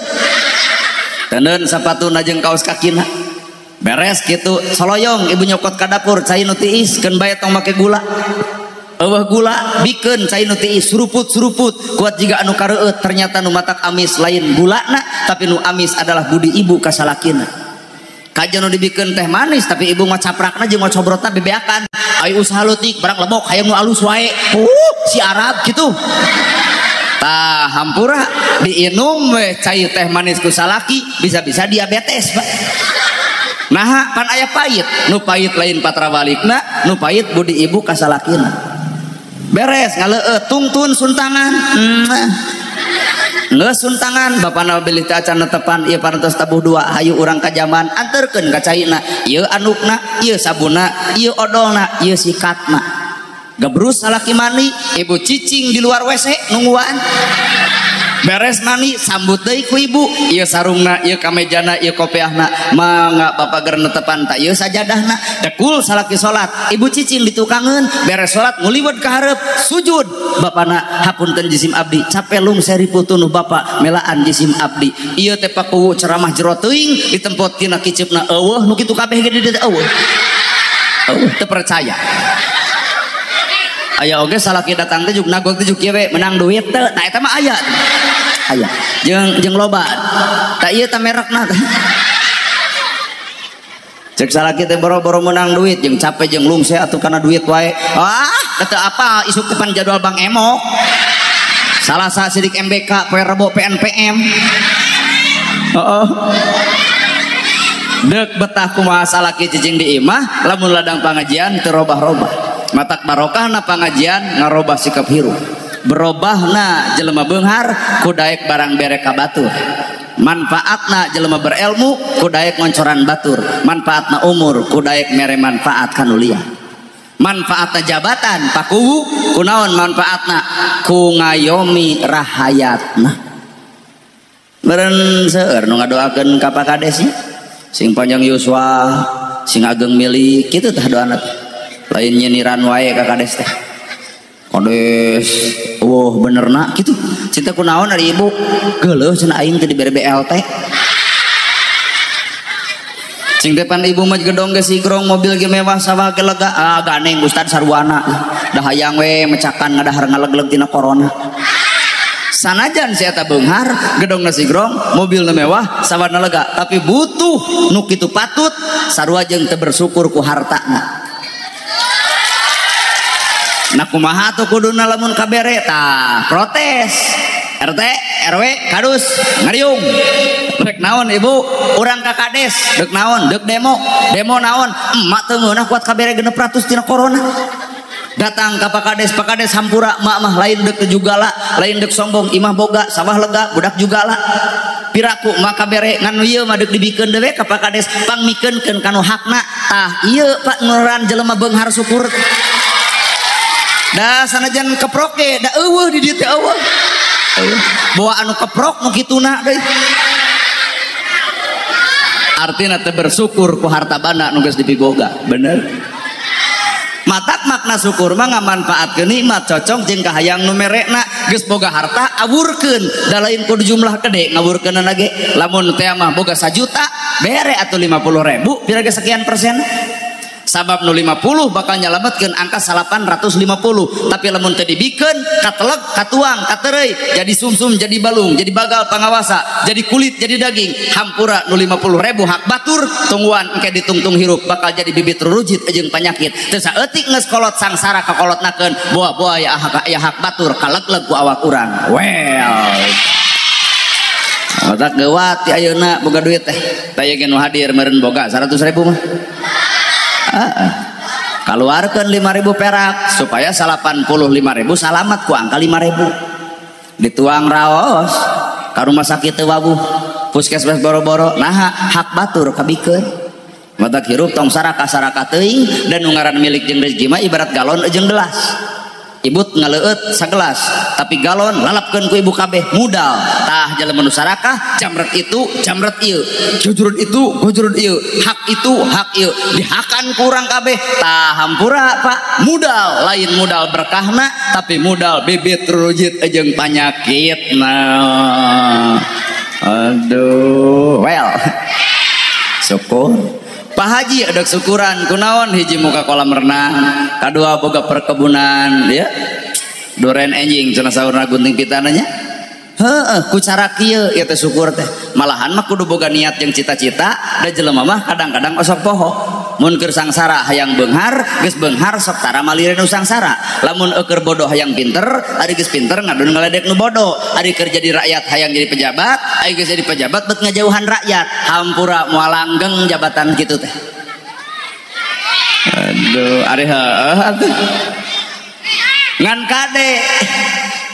Teuneun sapatuna jeung kaos kakina. Beres kitu, soloyong ibu nyokot ka dapur cai nu tiis keun bae tong make gula. Eueuh gula bikeun cai nu tiis suruput-suruput kuat jiga anu kareueut, ternyata nu matak amis lain gulana tapi nu amis adalah budi ibu ka salakina. Kajian nu dibikeun teh manis tapi ibu mah caprakna jeung ngocobrotna bebeakan. Ai usaha leutik barang lebok hayang nu alus wae. Si Arab kitu. Tah hampura diinum we cai teh manis ku salaki bisa-bisa diabetes, Pak. Naha pan aya pahit, nu pahit lain patrawalikna, nu pahit budi ibu ka salakina. Beres ngaleueut tungtun suntangan. Geus suntangan bapana bilih teh acan netepan ieu parantos tabuh dua hayu urang ka jaman anterkeun ka caina, ieu andukna, ieu sabunna, ieu odolna, ieu sikatna. Gebrus salaki mandi, ibu cicing di luar WC nungguan. Beres mandi sambut deui ku ibu, ieu sarungna, ieu kamejana, ieu kopiahna, mangga bapak ger netepan tak ieu sajadahna. Dekul salaki salat, ibu cicing di tukangeun, beres salat nguliwet ka hareup, sujud. Bapana hapunten jisim abdi, capek lung seri putunuh bapak melaan jisim abdi. Ieu teh pakuwu ceramah jero teuing ditempot tina kiceupna eueuh nu kitu kabeh ge di dieu eueuh. Oh, teu percaya. Aya oge salaki datang teh juk nagog teh juk kieu we menang duit teu. Tah eta mah aya. Aya. Jeung jeung loba. Tah ieu tah merekna. Cek salaki teh boro-boro menang duit jeung capek jeung lungse atuh kana duit wae. Ah, teu apa isuk depan jadwal Bang Emok. Salasa sidik MBK, poe Rebo PNPM. Heeh. Dek betah kumaha salaki cicing di imah lamun ladang pangajian teu robah-robah. Matak barokahna pangajian ngarobah sikap hirup. Berobahna jelema beunghar ku daek barang bere ka batur. Manfaatna jelema berilmu ku daek ngoncoran batur. Manfaatna umur ku daek mere manfaat ka nu liya. Manfaatna jabatan pakuwu kunaon manfaatna ku ngayomi rahayatna. Meureun seueur nu ngadoakeun ka Pak Kades sing panjang yuswa, sing ageng milik kitu tah doana teh. Lain nyiniran wae ka kades teh. Kades, eueuh benerna kitu. Cinta kunaon ari ibu? Geuleuh cenah aing teh dibere BLT. Cing teh pan ibu mah gedong ge sigrong, mobil ge mewah, sawah ge lega. Ah ganeng ustad sarwana. Dah hayang we mecakan ngadahar ngalegleg tina corona. Sanajan si eta beunghar, gedongna sigrong, mobilna mewah, sawahna lega, tapi butuh nu kitu patut sarua jeung teu bersyukur ku hartana. Nah kumaha tuh kuduna lamun kabere tah protes. RT, RW, kadus, ngariung. Rek naon ibu? Urang ka kades, deuk naon? Deuk demo. Demo naon? Emak teu ngeunah kuat kabere 600 tina corona. Datang ka Pak Kades, Pak Kades hampura, mak mah lain deuk jugala, lain deuk sombong, imah boga, sawah lega, budak jugala. Piraku maka bere ngan ieu mah deuk dibikeun deui ka Pak Kades, pangmikeunkeun kanu hakna. Tah ieu Pak nguran jelema beunghar syukur. Da sanajan keprok ge da eueuh di dieu teh eueuh. Bawa anu keprok nu kituna deui. Artina teh bersyukur ku harta banda nu geus dipiboga, bener. Matak makna syukur mah ngamanfaatkeun nikmat cocok jeung kahayang nu merekna. Geus boga harta awurkeun, da lain kudu jumlah gede ngawurkeunana ge. Lamun teh mah boga 1 juta bere atuh 50.000 pira ge sekian persen. Sabab nu 50 bakal nyalametkeun angka 850, tapi lamun teu dibikeun kateleg katuang katereuy jadi sumsum jadi balung jadi bagal pangawasa jadi kulit jadi daging. Hampura nu 50.000 hak batur tungguan engke ditungtung hirup bakal jadi bibit rurujit jeung panyakit. Teu saeutik geus kolot sangsara kakolotnakeun boa-boa ya hak batur kalegleg ku awak urang. Well, otak geuwat ti ayeuna boga duit teh. Tah ieu nu hadir meureun boga 100.000 mah. Keluarkan 5.000 perak supaya 85.000 salamat ku angka 5.000 dituang raos ka rumah sakit teu wawuh puskesmas boro-boro naha hak batur kabikeun. Matak hirup tong saraka-saraka teuing dan nu ngaran milik jeung rezeki mah ibarat galon jeung gelas. Ibut ngaleueut sagelas tapi galon lalapkeun ku ibu kabeh mudal. Tah jelema nu sarakah jamret itu jamret ieu, jujurun itu gujurun ieu, hak itu hak ieu, dihakan kurang kabeh. Tah hampura Pak, mudal lain mudal berkahna tapi mudal bibit rujit jeung panyakitna. Aduh, well. Syukur. Pak Haji ada syukuran kunaon hiji muka kolam renang, kadua boga perkebunan ya. Duren enjing cenah saurna gunting pitananya. Heeh, ku cara kieu ieu teh syukur teh. Malahan mah kudu boga niat jeung cita-cita da jelema mah kadang-kadang osok poho. Mun keur sangsara hayang beunghar, geus beunghar sok tara malireun nu sangsara. Lamun eueur bodoh hayang pinter, ari geus pinter ngadon ngaledek nu bodoh. Ari keur jadi rakyat hayang jadi pejabat, ari geus jadi pejabat bet ngajauhan rakyat. Hampura moal langgeng jabatan kitu teh. Aduh, ari heueuh atuh. Ngan kade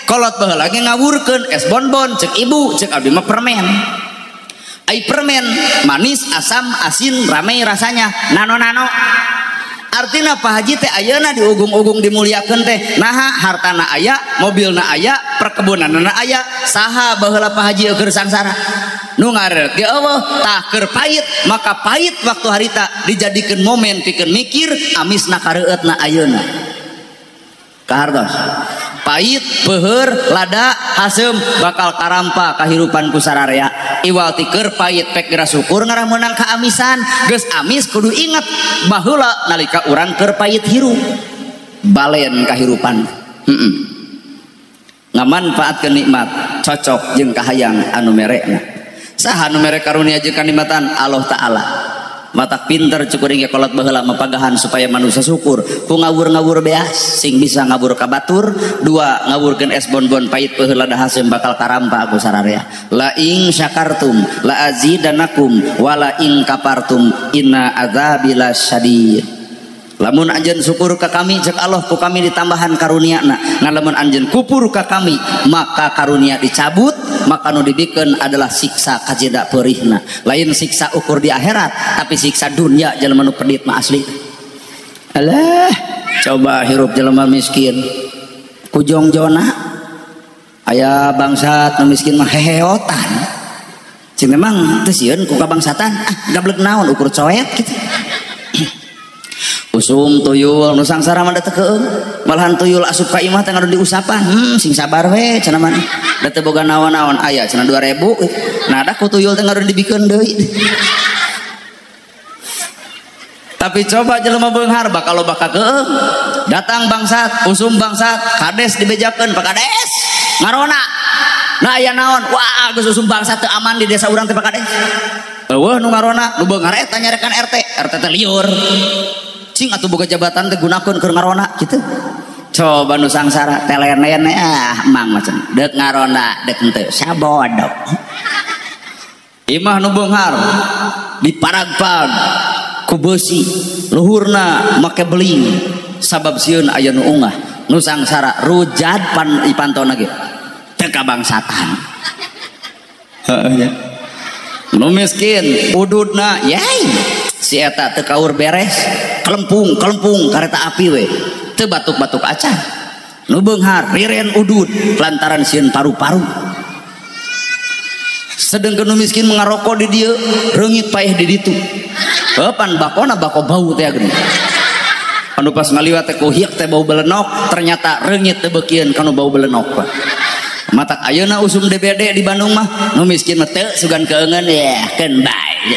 kolot baheula ge ngawurkeun es bonbon cek ibu, cek abdi mah permen. Ai permen manis, asam, asin, ramai rasanya, nano-nano. Artina Pak Haji teh ayeuna diugung-ugung dimuliakeun teh. Naha hartana aya, mobilna aya, perkebunanna aya, saha baheula Pak Haji keur sangsara. Nu ngareut ge eueuh, tah keur pait, maka pait waktu harita dijadikeun momen pikeun mikir amisna kareueutna ayeuna. Kahartos. Pahit, peuheur, lada, haseum bakal karampa kahirupan ku sararea. Iwal ti keur pahit pek geura syukur ngarah meunang kaamisan. Geus amis kudu inget baheula nalika urang keur pahit hirup. Balen kahirupan. Ngamanfaatkeun nikmat cocok jeung kahayang anu merekna. Saha anu mere karunia jeung kanikmatan? Allah Ta'ala. Matak pinter cukuring ge kolot baheula mapagahan supaya manusia syukur ku ngawur-ngawur beas sing bisa ngawur ka batur, dua ngawurkeun es bonbon pahit peuheul lada haseum bakal karampa ku sararea. La ing syakartum la azidanakum wala ing kafartum inna adzabi lasyadid. Lamun anjeun syukur ka kami cek Allah ku kami ditambahan karuniana. Ngan lamun anjeun kupur ka kami maka karunia dicabut, maka nu dibikeun adalah siksa kajeda peurihna. Lain siksa ukur di akhirat tapi siksa dunia jelema nu pedit mah asli. Alah, coba hirup jelema miskin ku jongjona aya bangsat nu miskin mah heheotan. Cing memang teu sieun ku kabangsatan, ah gablek naon ukur coet kitu. Usum tuyul nu sangsara mah da teu keung, malahan tuyul asup ka imah teh ngadon diusapan. Sing sabar we cenah mah. Da teu boga naon-naon aya cenah 2000. Nah da ku tuyul teh ngadon dibikeun deui. Tapi coba jelema beunghar bakal loba kakeung. Datang bangsat, usum bangsat, kades dibejakeun, Pak Kades ngarona. Nah aya naon? Wah, geus usum bangsat teu aman di desa urang teh Pak Kades. Eueuh nu ngarona, nu beunghar eta nyarekan RT, RT teh liur. Cing atuh boga jabatan teh gunakeun keur ngarona kitu. Coba nu sangsara telenen ah mang macam deuk ngarona deuk henteu sabodo. Imah nu beunghar diparagpag ku beusi luhurna make beling sabab sieun aya nu ungah. Nu sangsara rujad pan ipantona ge teu kabangsatan. Heueuh nya. Nu miskin ududna yai si eta teu kaur beres kelempung kelempung kareta api we teu batuk-batuk acan. Nu beunghar riren udud lantaran sieun paru-paru. Sedengkeun nu miskin ngarokok di dieu reungit paeh di ditu. Heuh pan bakona bako bau teh geuning. Anu pas ngaliwat teh kuhiak teh bau belenok, ternyata reungit teh beukieun kanu bau belenok. Matak ayeuna usum DBD di Bandung mah nu miskin mah teu sugan keungeun ya keun bae.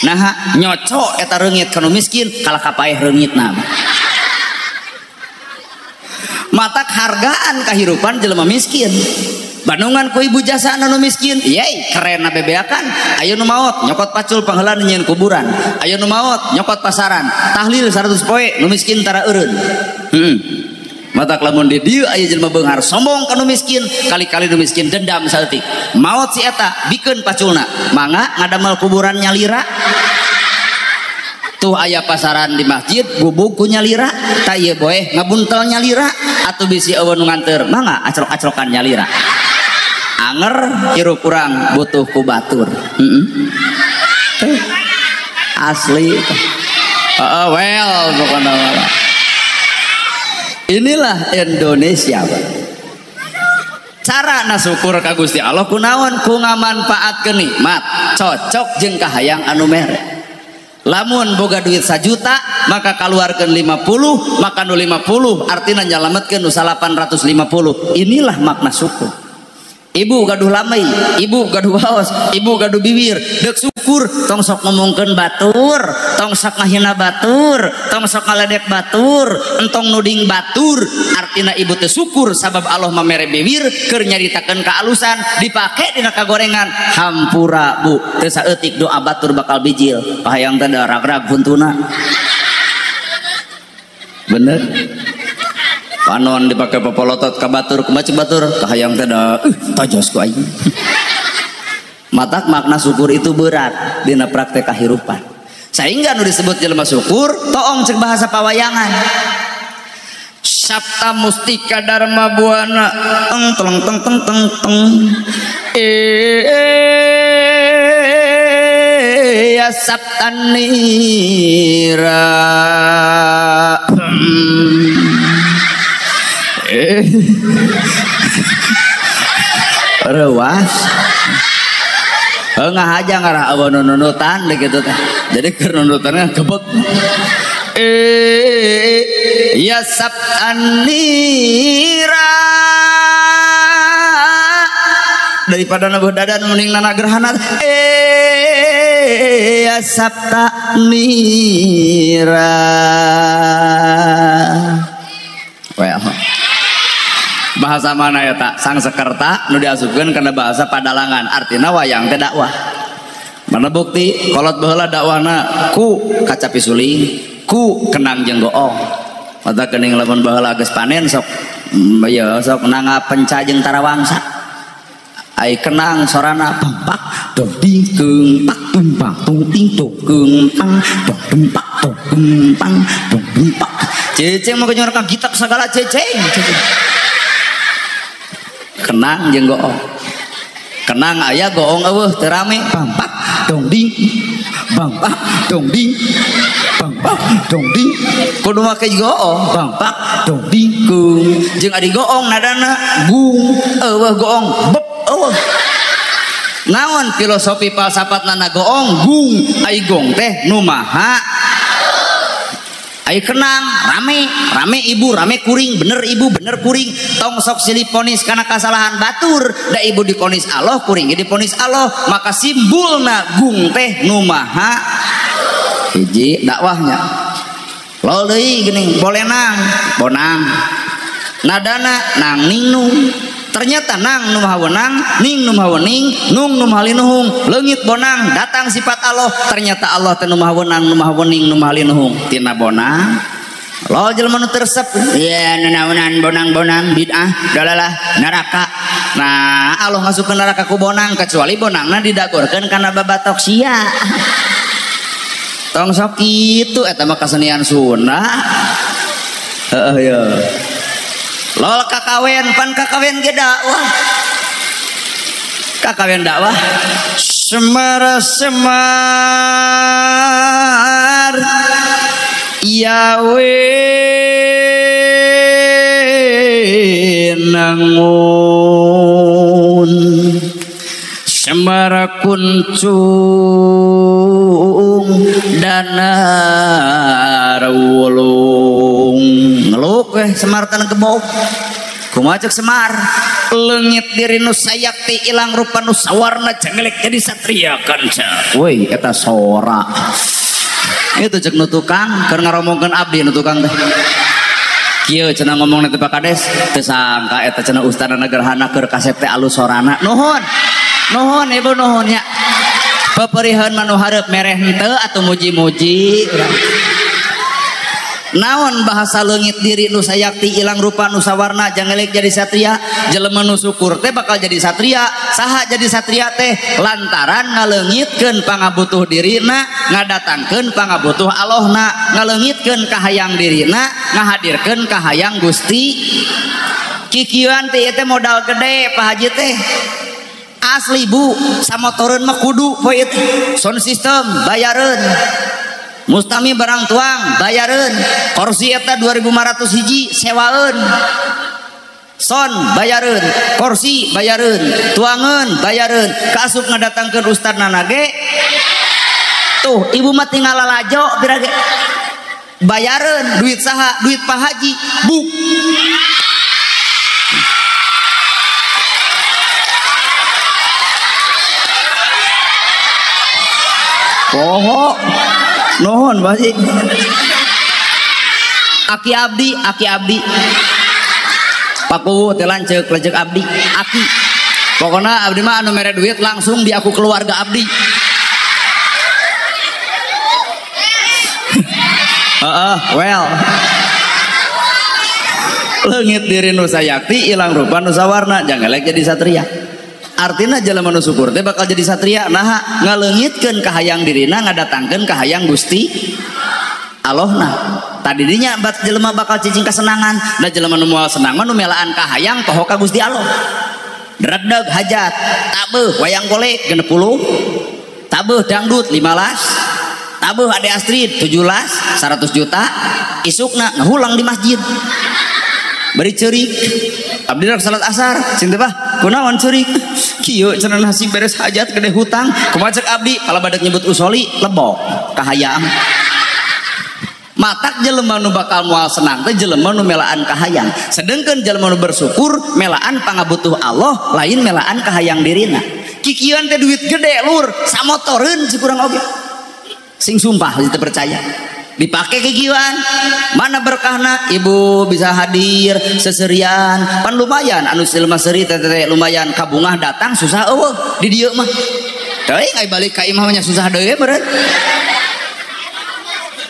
Nah nyocok eta reungit kanu miskin kalah ka paeh reungitna. Matak hargaan kahirupan jelema miskin. Bandungan ku ibu jasa nu miskin, yey keren bebeakan. Ayo nu maot nyokot pacul pangheula nyieun kuburan. Ayo nu maot nyokot pasaran. Tahlil 100 poe nu miskin tara eureun. Matak lamun di dieu aya jelema beunghar sombong ka nu miskin, kali-kali nu miskin dendam saeutik. Maot si eta bikeun paculna, mangga ngadamel kuburan nyalira. Tuh aya pasaran di masjid gubug ku nyalira, ta ieu boeh ngabuntel nyalira atuh bisi eueuh nu nganteur, mangga acrok-acrokan nyalira. Anger hirup urang butuh ku batur. Asli. Heeh, well pokona mah. Inilah Indonesia. Cara nasyukur ka Gusti Allah kunaon ku ngamanfaatkeun nikmat cocok jeung kahayang anu mere. Lamun boga duit 1 juta maka kaluarkeun 50, maka nu 50 artina nyalametkeun nu 850. Inilah makna syukur. Ibu gaduh lamai, ibu gaduh waos, ibu gaduh bibir, deuk syukur tong sok ngomongkeun batur, tong sok ngahina batur, tong sok ngaledek batur, entong nuding batur. Artina ibu teh syukur sabab Allah mamere bibir keur nyaritakeun kaalusan dipake dina kagorengan. Hampura bu, teu saeutik doa batur bakal bijil. Pahayang teh da rag-rag huntuna. Bener? Panon dipakai popolotot ka batur, kumaha batur, kahayang teh da tajos ku aing. Matak makna syukur itu berat dina praktek kahirupan. Sehingga nu disebut jelema syukur toong cek bahasa pawayangan. Sabta mustika dharma buana teng teng teng teng teng teng. Ya sabtanira. Rewas. Ngahaja ngarah awan nunutan gitu teh. Jadi keur nunutannya gebek. Ya sabtanira. daripada nabuh dadan mending nana gerhana. Sabta mira. Well, bahasa mana ya tak? Sangsekerta nu diasupkeun kana bahasa padalangan, artina wayang teh dakwah. Mana bukti kolot baheula dakwahna ku kacapi suling, ku kenang jeung goong. Mata geuning lamun baheula geus panen sok ya sok nangga penca jeung tarawangsa. Ai kenang sorana pampak dong ding keung pak tumpang tung ting tung keung pang dong tumpak dong keung pang dong tumpak. Ceceng mah kenyorkan gitak segala ceceng. Kenang jeung goong. Kenang aya goong eueuh teu rame pampak dong ding bangpak dong ding bangpak dong ding kudu make goong bangpak dong ding keung jeung adi goong nadana gung eueuh goong bep eueuh. Naon filosofi falsafat nana goong gung ai gong teh nu maha ai kenang rame rame ibu rame kuring bener ibu bener kuring tong sok silih ponis karena kesalahan batur da ibu diponis Allah kuring diponis Allah maka simbulna gung teh nu maha hiji dakwahnya lol deui geuning bolenang bonang nadana nang ning nung ternyata nang nu maha wenang ning nu maha wening nung nu maha linuhung leungit bonang datang sifat Allah ternyata Allah teh nu maha wenang nu maha wening nu maha linuhung tina bonang lol jelema nu teu resep ya nanaonan bonang-bonang bid'ah dalalah neraka. Nah Allah ngasupkeun neraka ku bonang kecuali bonangna didagorkeun kana babatok sia. Tong sok kitu eta mah kasenian Sunda. Heeh ya. Lol kakawen pan kakawen ge dakwah. Kakawen dakwah semar semar yawe nangun semar kuncung danar wulung ngeluk Semar tanah gebok kumaha cek Semar leungit diri nu sayakti ilang rupa nu sawarna cengelek jadi satria kanca woi eta sora itu cek nu tukang keur ngaromongkeun abdi nu tukang teh kieu cenah ngomongna teh Pak Kades teu sangka eta cenah ustadna gerhana keur kasep teh alus sorana nuhun nuhun ibu nuhun nya peperiheun mah nu hareup mereh henteu atuh muji-muji. Naon bahasa leungit diri nu sayakti ilang rupa nu sawarna jangelek jadi satria jelema nu syukur teh bakal jadi satria saha jadi satria teh lantaran ngaleungitkeun pangabutuh dirina ngadatangkeun pangabutuh Allahna ngaleungitkeun kahayang dirina ngahadirkeun kahayang Gusti. Kikieuan teh ieu teh modal gede Pak Haji teh asli bu samotoreun mah kudu poe ieu teh sound system bayareun mustami barang tuang bayareun kursi eta 2500 hiji sewaeun son bayareun kursi bayareun tuangeun bayareun kaasup ngadatangkeun ustadna ge tuh ibu mah tinggal lalajo pira ge bayareun duit saha duit Pak Haji bu poho nuhun Pak Haji. Aki abdi paku teh lanceuk lanceuk abdi aki pokona abdi mah anu mere duit langsung di aku keluarga abdi. Heeh well leungit diri nu sayakti ilang rupa nu sawarna jangelek jadi satria. Artinya jelema nu syukur teh bakal jadi satria naha ngaleungitkeun kahayang dirina ngadatangkeun kahayang Gusti Allahna. Tadi dinya bat jelema bakal cicing kasenangan da jelema nu moal senang mah nu melaan kahayang poho ka Gusti Allah. Dredeg hajat tabeuh wayang golek 60 tabeuh dangdut 15 tabeuh Ade Astrid 17 100 juta isukna ngahulang di masjid bari ceurik abdi rek salat asar cinta bah kunaon ceurik kieu cenah nasi beres hajat gede hutang kumaha cek abdi pala badak nyebut usoli lebok kahayang Matak jelema nu bakal moal senang teh jelema nu melaan kahayang. Sedengkeun jelema nu bersyukur melaan pangabutuh Allah lain melaan kahayang dirina. Kikieuan teh duit gede lur, samotoreun si kurang oge. Sing sumpah teu percaya. Dipake kikieuan, mana berkahna ibu bisa hadir seserian, pan lumayan anu silma seri teh lumayan kabungah datang susah eueuh di dieu mah. Teuing ai balik ka imah mah susah deui meureun.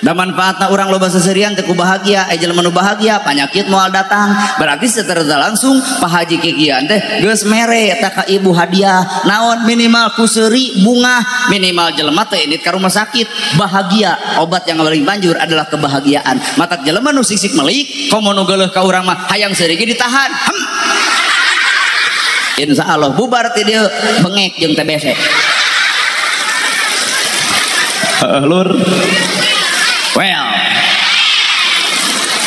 Da manfaatna urang loba seserian teu ku bahagia, ai jelema nu bahagia panyakit moal datang. Berarti secara langsung Pak Haji kikieuan teh geus mere eta ka ibu hadiah. Naon minimal ku seuri bunga, minimal jelema teh indit ka rumah sakit. Bahagia, obat yang paling manjur adalah kebahagiaan. Matak jelema nu sisik melik, komo nu geuleuh ka urang mah hayang seuri ge ditahan. Hem. Insyaallah bubar ti dieu bengek jeung TBC. Heeh lur. Well,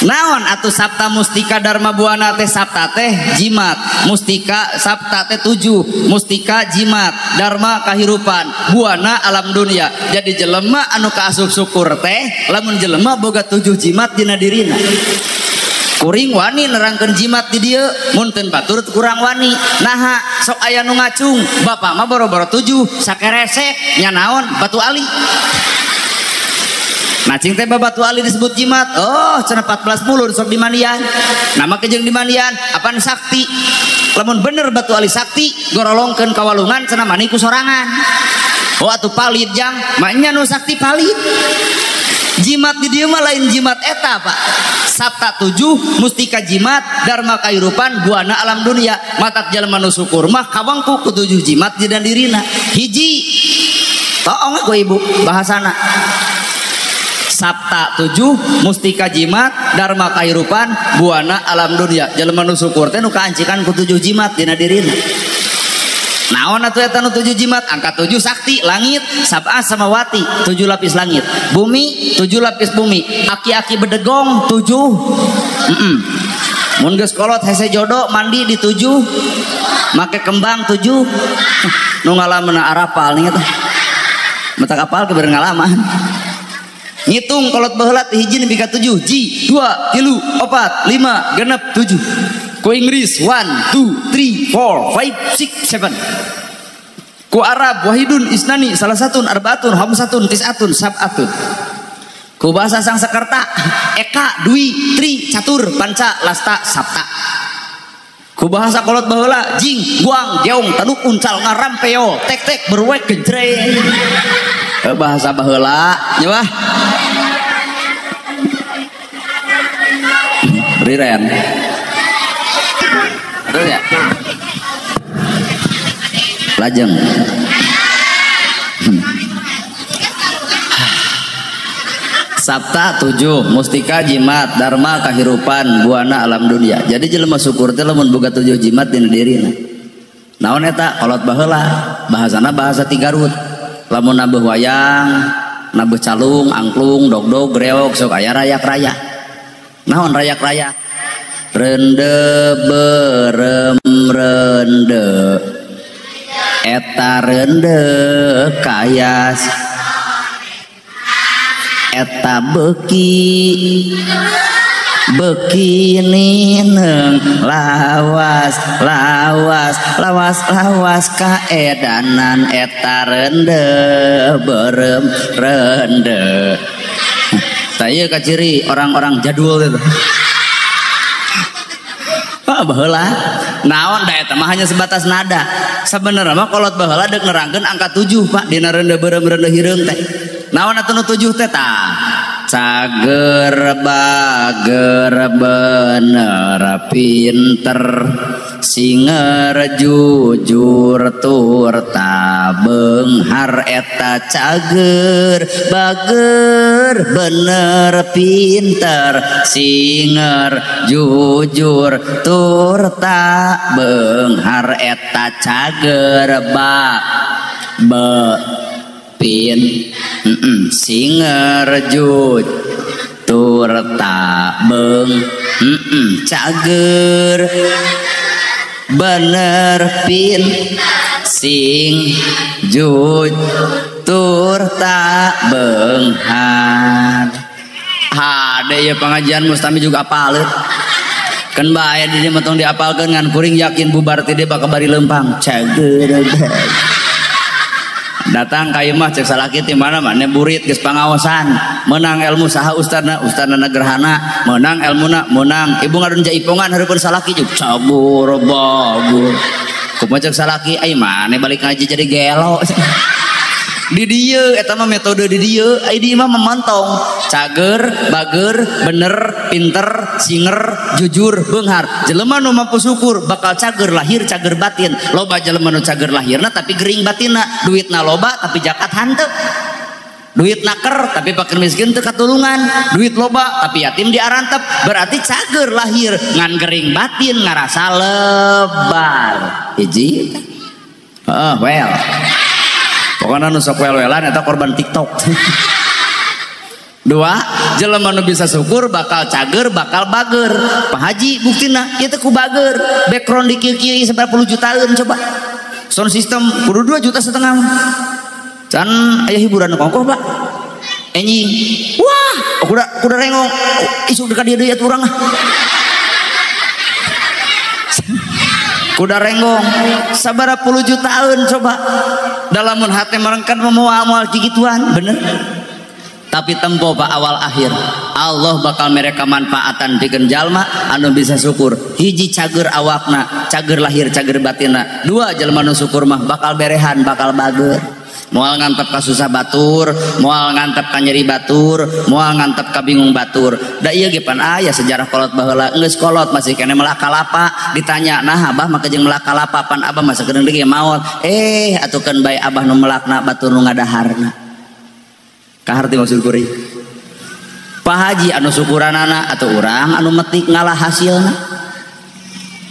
naon atuh Sapta Mustika Dharma Buana teh? Sapta teh jimat, mustika sapta teh 7, mustika jimat, dharma kahirupan, buana alam dunia. Jadi jelema anu kaasup syukur teh lamun jelema boga 7 jimat dina dirina. Kuring wani nerangkeun jimat di dieu, mun teu batur kurang wani. Naha sok aya nu ngacung, bapak mah boro-boro 7, sakeresek nya naon batu ali. Nah cing teh batu ali disebut jimat. Oh cenah 14 mulur sok dimandian. Nama kejeng dimandian apaan sakti. Lamun bener batu ali sakti gorolongkeun ka walungan cenah mani ku sorangan. Oh atuh palid jang, maknya nu sakti palid. Jimat di dieu mah lain jimat eta Pak. Sapta 7 mustika jimat dharma kahirupan buana alam dunia. Matak jelema nu syukur mah kawangku ku 7 jimat dina dirina. Hiji. Toong ku ibu bahasana. Sapta 7 mustika jimat dharma kahirupan buana alam dunia. Jelema nu syukur teh nu kaancikan ku 7 jimat dina dirina. Naon atuh eta nu 7 jimat? Angka 7 sakti langit, sab'a samawati 7 lapis langit, bumi 7 lapis bumi, aki-aki bedegong 7. Mun geus kolot hese jodoh mandi di 7, make kembang 7. Nu ngalaman arapal nih teh. Matak apal ke ngalaman. Ngitung kolot baheula teh hiji nepi ka 7, ji, 2, 3, 4, 5, genep 7. Ku Inggris 1, 2, 3, 4, 5, 6, 7. Ku Arab wahidun isnani salasatun arbaatun hamsatun tisatun sab'atun. Ku bahasa Sangsekerta eka dwi tri catur panca lasta sapta. Ku bahasa kolot baheula jing guang geong tanuk uncal ngarampeo tek tek berwek genjreng. Bahasa baheula nya wah. Riren. Betul ya? Lajeng. Sapta 7 mustika jimat dharma kahirupan buana alam dunia. Jadi jelema syukur teh lamun boga 7 jimat dina dirina. Naon eta? Kolot baheula, bahasana bahasa ti Garut. Lamun nabeuh wayang, nabeuh calung, angklung, dogdog, reog sok aya rayak-rayak. Naon rayak-rayak? Rende berem rende eta rende kayas eta beki beki nineng lawas lawas lawas lawas kaedanan eta rende berem rende. Tah ieu kaciri orang-orang jadul itu. Pak baheula naon da eta mah hanya sebatas nada. Sebenarnya mah kolot baheula deuk nerangkeun angka 7 Pak dina rende beureum rende hireung teh. Naon atuh nu 7 teh tah? Cager bager bener pinter singer jujur tur tabenghar eta cager bager bener pinter singer jujur tur tabenghar eta cager ba be pin singer jujur tur tabeng cager bener pin sing jujur tur tabenghar. Ha Hade ya pengajian mustami juga apaleun. Kan bae di dieu mah tong diapalkeun ngan kuring yakin bubar ti dieu bakal bari leumpang. Cager. Datang ka imah cek salaki ti mana mane burit geus pangaosan. Menang ilmu saha ustadna, ustadna gerhana, menang ilmuna, menang. Ibu ngadon jaipongan hareupeun salaki jeung cagur bagur. Kumaha cek salaki ai mane balik ngaji jadi gelo. Di dieu eta mah metode di dieu, ai di imah memantong. Cager, bager, bener, pinter, singer, jujur, beunghar. Jelema nu mampu syukur bakal cager lahir, cager batin. Loba jelema nu cager lahirna tapi gering batinna, duitna loba tapi jakat hanteu. Duit naker tapi fakir miskin teu katulungan, duit loba tapi yatim diarantep, berarti cager lahir ngan gering batin ngarasa lebar. Hiji. Heeh, well. Pokoknya nu sok wel-welan eta korban TikTok. Dua, jelema nu bisa syukur bakal cager, bakal bager. Pak Haji buktina ieu teh ku bager. Background di kieu-kieu sabaraha puluh jutaan coba. Sound system kudu 2,5 juta. Can aya hiburan kongkoh, Pak. Enjing. Wah, kuda rengong. Isuk dekat dia deui atuh urang ah. Kuda renggong sabaraha puluh jutaan coba. Dalamun hate merengkan memual-mual gituan, bener. Tapi tempo pak awal akhir Allah bakal mereka manfaatan pikeun jalma anu bisa syukur. Hiji cager awakna, cager lahir, cager batinna. Dua, jalma nu syukur mah bakal berehan, bakal bager. Moal ngantep ka susah batur, moal ngantep ka nyeri batur, moal ngantep ka bingung batur. Da ieu ge pan aya sejarah kolot baheula, geus kolot masih keneh melak kalapa, ditanya, "Nah, abah mah jeung melak kalapa pan abah mah sakedeung deui maot." Eh, atukeun bae abah nu melakna batur nu ngadaharna. Kaharti maksud kuring. Pak Haji anu syukuranana atau urang anu metik ngalah hasilna.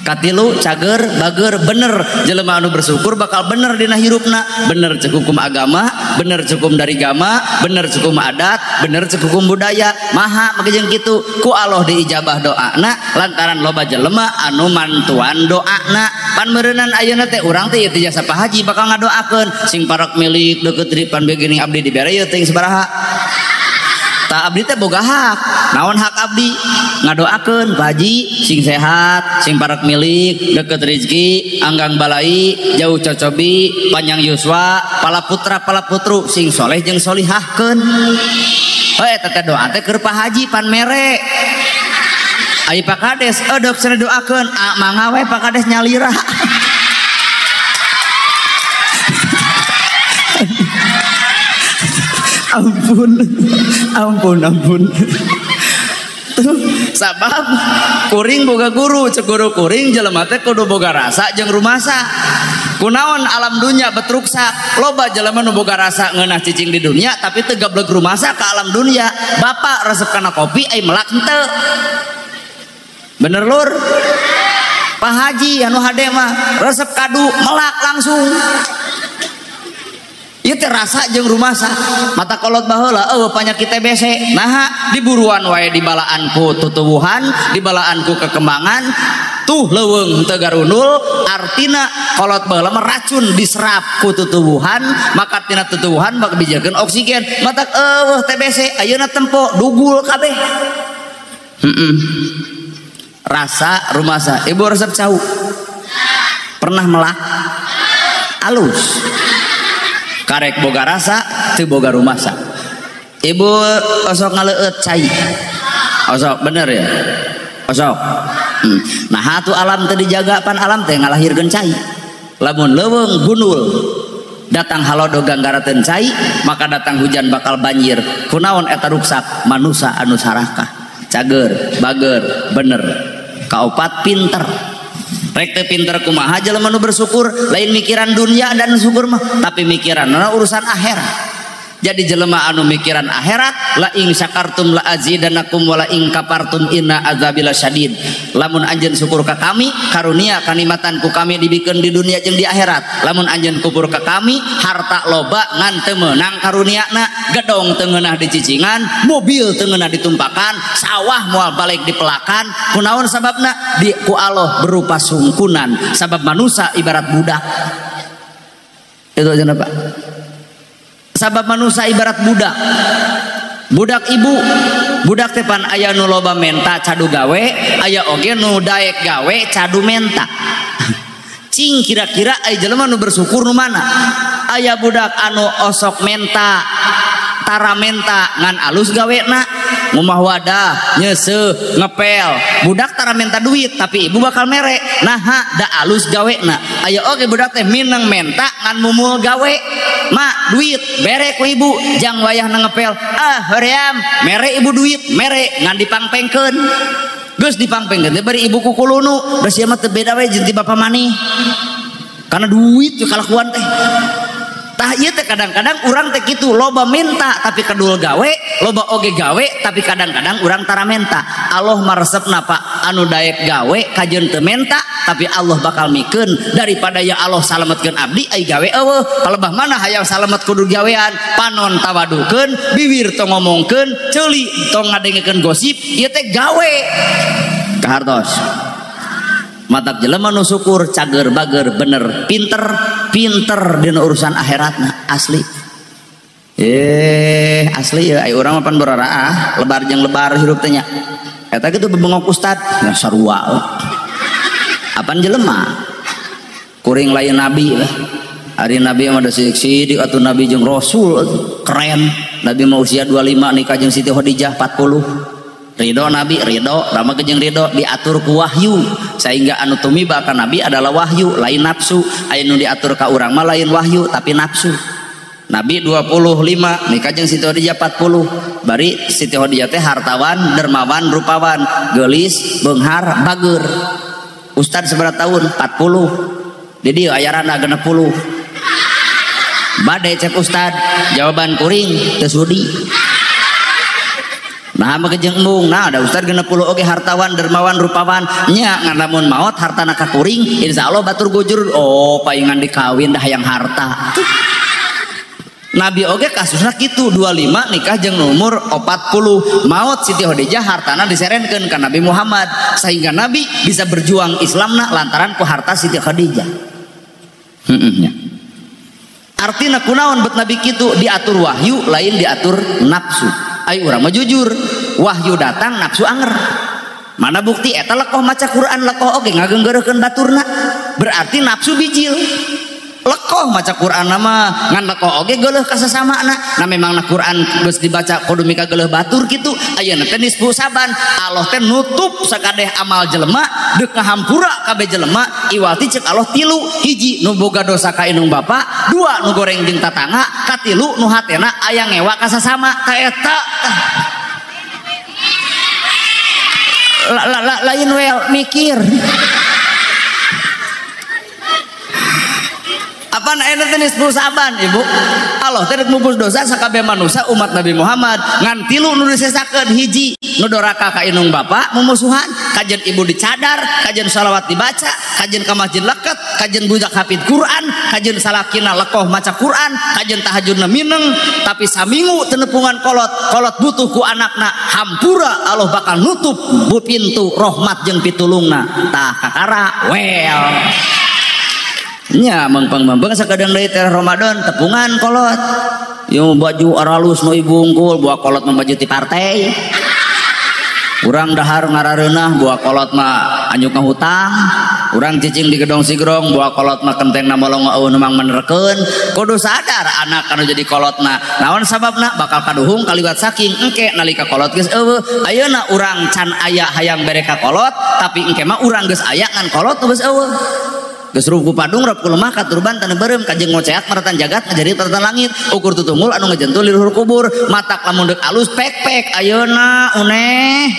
Katilu cager bager bener, jelema anu bersyukur bakal bener dina hirupna, bener cek hukum agama, bener cek hukum dari gama, bener cek hukum adat, bener cek hukum budaya. Maha make jeung kitu ku Allah diijabah doana lantaran loba jelema anu mantuan doana. Pan meureunnan ayeuna teh urang teh ieu teh jasa Pak Haji bakal ngadoakeun sing parak milik deukeut di pan geuning abdi dibere ieu teh sabaraha. Ta abdi teh boga hak. Naon hak abdi? Ngadoakeun Pak Haji sing sehat, sing parak milik, deket rezeki, anggang balai, jauh cocobi, panjang yuswa, pala putra pala putru sing soleh jeung solihahkeun. Heuh eta teh doa teh keur Pak Haji pan mere. Ai Pak Kades eudeuh cenah doakeun, ah mangga we Pak Kades nyalira. Ampun, ampun, ampun. Tuh, sabab kuring boga guru, cek guru kuring jelema teh kudu boga rasa jeung rumasa. Kunaon alam dunya betruksa, loba jelema nu boga rasa ngeunah cicing di dunia tapi teu gableg rumasa ka alam dunia. Bapak resep kana kopi ai melak henteu. Bener lur? Pak Haji anu hade mah resep kadu melak langsung. Ieu teh rasa jeung rumasa. Mata kolot baheula eueuh panyakit TBC. Naha diburuan wae dibalaan ku tutuwuhan, dibalaan ku kekembangan, tuh leuweung teu garundul, artina kolot baheula mah racun diserap ku tutuwuhan, maka tina tutuwuhan bakal dijieunkeun oksigen. Matak eueuh TBC ayeuna tempo dugul kabeh. Rasa rumasa. Ibu resep cau. Pernah melak? Alus. Karek boga rasa teu boga rumasa. Ibu osok ngaleueut cai. Osok bener ya? Osok. Nah hatu alam teu dijaga pan alam teh ngalahirkeun cai. Lamun leuweung gundul datang halodo ganggarateun cai, maka datang hujan bakal banjir. Kunaon eta ruksak manusa anu sarakah. Cager, bager, bener. Kaopat pinter. Rek teu pinter kumaha jelema nu bersyukur, lain mikiran dunia dan syukur mah, tapi mikiran urusan akhirat. Jadi jelema anu mikiran akhirat, la ing syakartum la azidanakum wa la ing kafartum inna azabila syadid. Lamun anjeun syukur ka kami, karunia kanikmatan ku kami dibikeun di dunia jeung di akhirat. Lamun anjeun kufur ka kami, harta loba ngan teu meunang karuniana, gedong teu ngeunah dicicingan, mobil teu ngeunah ditumpakan, sawah moal balik dipelakan. Kunaon sababna? Di ku Allah berupa sungkunan. Sabab manusia ibarat budak. Itu aja Pak. Sabab manusia ibarat budak. Budak ibu, budak teh pan aya nu loba menta cadu gawe, aya oge nu daek gawe cadu menta. Cing kira-kira aya jelema nu bersyukur nu mana? Aya budak anu osok menta, tara menta ngan alus gawena, ngumah wadah, nyeuseuh, ngepel. Budak tara menta duit tapi ibu bakal mere. Naha da alus gawena. Aya oge budak teh mineng menta ngan mumul gawe. Ma duit bere ku ibu jang wayahna ngepel. Ah hoream mere ibu duit mere ngan dipangpengkeun. Geus dipangpengkeun teh bari ibu kukulunu. Da sia mah teu beda we jeung ti bapa maneh. Karena duit teh kalakuan teh. Tah ieu teh kadang-kadang urang teh kitu loba minta tapi kedul gawe, loba oge gawe tapi kadang-kadang urang tara menta. Allah maresepna Pak anu daek gawe kajeun teu menta tapi Allah bakal mikeun daripada ya Allah salametkeun abdi ai gawe eueuh. Palebah mana hayang salamet kudu gawean, panon tawadukeun, bibir tong ngomongkeun, ceuli tong ngadengekeun gosip, ieu teh gawe. Kahartos. Matak jelema nu syukur cager bager bener pinter pinter dina urusan akhiratna asli. Asli ya ai urang mah pan boraraah lebar jeung lebar hirup teh nya. Eta kitu bebengok ustad nya sarua. Apan jelema kuring lain nabi lah. Ari nabi mah da sidik atuh nabi jeung rasul keren. Nabi mah usia 25 nikah jeung Siti Khadijah 40. Ridho nabi ridho rama jeung ridho diatur ku wahyu sehingga anu tumiba ka nabi adalah wahyu lain nafsu. Aya nu diatur ka urang mah lain wahyu tapi nafsu. Nabi 25 nikah jeung Siti Khadijah 40. Bari Siti Khadijah teh hartawan, dermawan, rupawan, geulis, beunghar, bager. Ustad sabaraha tahun? 40. Di dieu ayarana 60. Bade cek ustad, jawaban kuring teu sudi. Nah mah jeung embung, nah ada ustad 60 oge hartawan, dermawan, rupawan, nya ngan lamun maot hartana ka kuring, insyaallah batur gujur, oh paingan dikawin dah hayang harta. Nabi oge kasusna kitu 25 nikah jeung umur 40, maot Siti Khadijah hartana diserenkeun ka Nabi Muhammad sehingga Nabi bisa berjuang Islamna lantaran ku harta Siti Khadijah. Heeh nya. Artina kunaon bet Nabi kitu diatur wahyu lain diatur nafsu. Ayo urang mah jujur, wahyu datang nafsu anger. Mana bukti eta lekoh maca Quran lekoh oge ngagenggeurekeun baturna. Berarti nafsu bijil. Lekoh maca Quran mah ngan lekoh oge geuleuh ka sasamana. Nah memangna Quran geus dibaca kudu mika geuleuh batur kitu. Ayeuna teh nisfu saban Allah teh nutup sakadeh amal jelema deuk ngahampura kabeh jelema iwati ceuk Allah tilu hiji nu boga dosa ka indung bapa, dua nu goreng jeung tatangga, katilu nu hatena aya ngewa ka sasama. Ka eta lain wel mikir. Apaan ayeuna teh nisfu saban ibu? Allah teh rek mupus dosa sakabeh manusia umat Nabi Muhammad ngan tilu nu disesakeun hiji nu doraka ka indung bapa mumusuhan, kajen ibu dicadar, kajen shalawat dibaca, kajen ka masjid leket, kajen budak hafid Quran, kajen salakina lekoh maca Quran, kajen tahajudna mineng, tapi saminggu teu nepungan kolot, kolot butuh ku anakna, hampura Allah bakal nutup bu pintu rahmat jeung pitulungna. Tah kakara well. Nya mengpeng-mengpeng sakadang deui teh Ramadan tepungan kolot. Yo baju aralus nu ibu unggul buah kolot mah baju ti partai. Urang dahar ngarareunah buah kolot mah anyuk ngahutang. Urang cicing di gedong sigrong buah kolot mah kentengna molong eueuh nu mang menerkeun. Kudu sadar anak anu jadi kolotna. Naon sababna bakal kaduhung kaliwat saking engke nalika kolot geus eueuh. Ayeuna urang can aya hayang bere ka kolot tapi engke mah urang geus aya ngan kolot geus eueuh. Geus ruku padung rap kulemah katurban tanah berem kajeng ngoceak maratan jagat ngajari taratan langit ukur tutungul anu ngejentul di luhur kubur matak lamun deuk alus pek-pek ayeuna uneh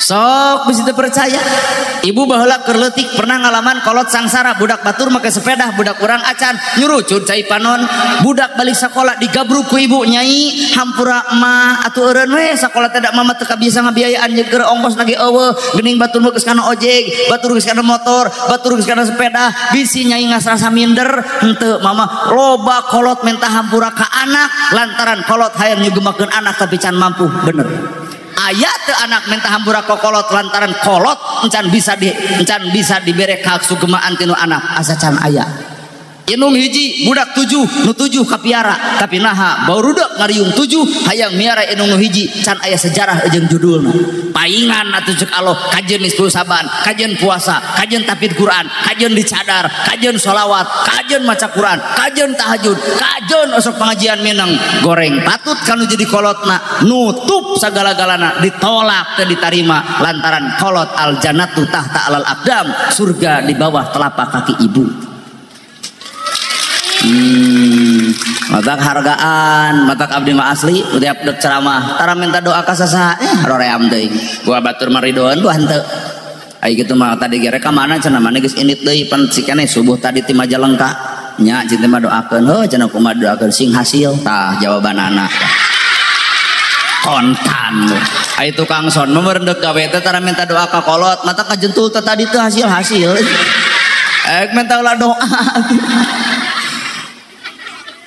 sok bisa percaya. Ibu baheula keur leutik pernah ngalaman kolot sangsara budak batur make sepeda budak urang acan nyurucut cai panon budak balik sekolah digabruk ku ibu nyai hampura mah atuh eureun we sakola teh da mama teu kabisa ngabiayaan jeung keur ongkos lagi eueuh geuning batur mah geus kana ojek batur geus kana motor batur geus kana sepeda bisi nyai ngasrasa minder henteu mama loba kolot minta hampura ka anak lantaran kolot hayang nyugemakeun anak tapi can mampu bener. Aya teu anak minta hampura ka kolot lantaran kolot encan bisa dibere kasugemaan tinu anak asa can aya. Indung hiji budak 7 nu 7 kapiara tapi naha barudak ngariung 7 hayang miara indung nu hiji can aya sejarah jeung judulna. Paingan atuh ceuk Allah kajeun nisfu saban, kajeun puasa, kajeun tafsir Quran, kajeun dicadar, kajeun sholawat, kajeun maca Quran, kajeun tahajud, kajeun osok pengajian mineng goreng patut kanu jadi kolotna nutup sagala-galana ditolak teu ditarima lantaran kolot al jannatu tahta alal aqdam, surga di bawah telapak kaki ibu. Matak hargaan, matak abdi mah asli tiap dek ceramah tara minta doa ka sasaha roream teuing. Gua batur maridoan gua henteu. Ai kitu mah tadi ge rek ka mana cenah maneh geus indit deui pan sikene subuh tadi ti Majalengka. Nya cinta mah doakeun heuh cenah kumaha doakeun sing hasil. Tah jawabanana. Kontan. Ai tukang son mah meurendek gawe teh tara minta doa ka kolot, matak kajentul teh tadi teh hasil-hasil. Minta ulah doa.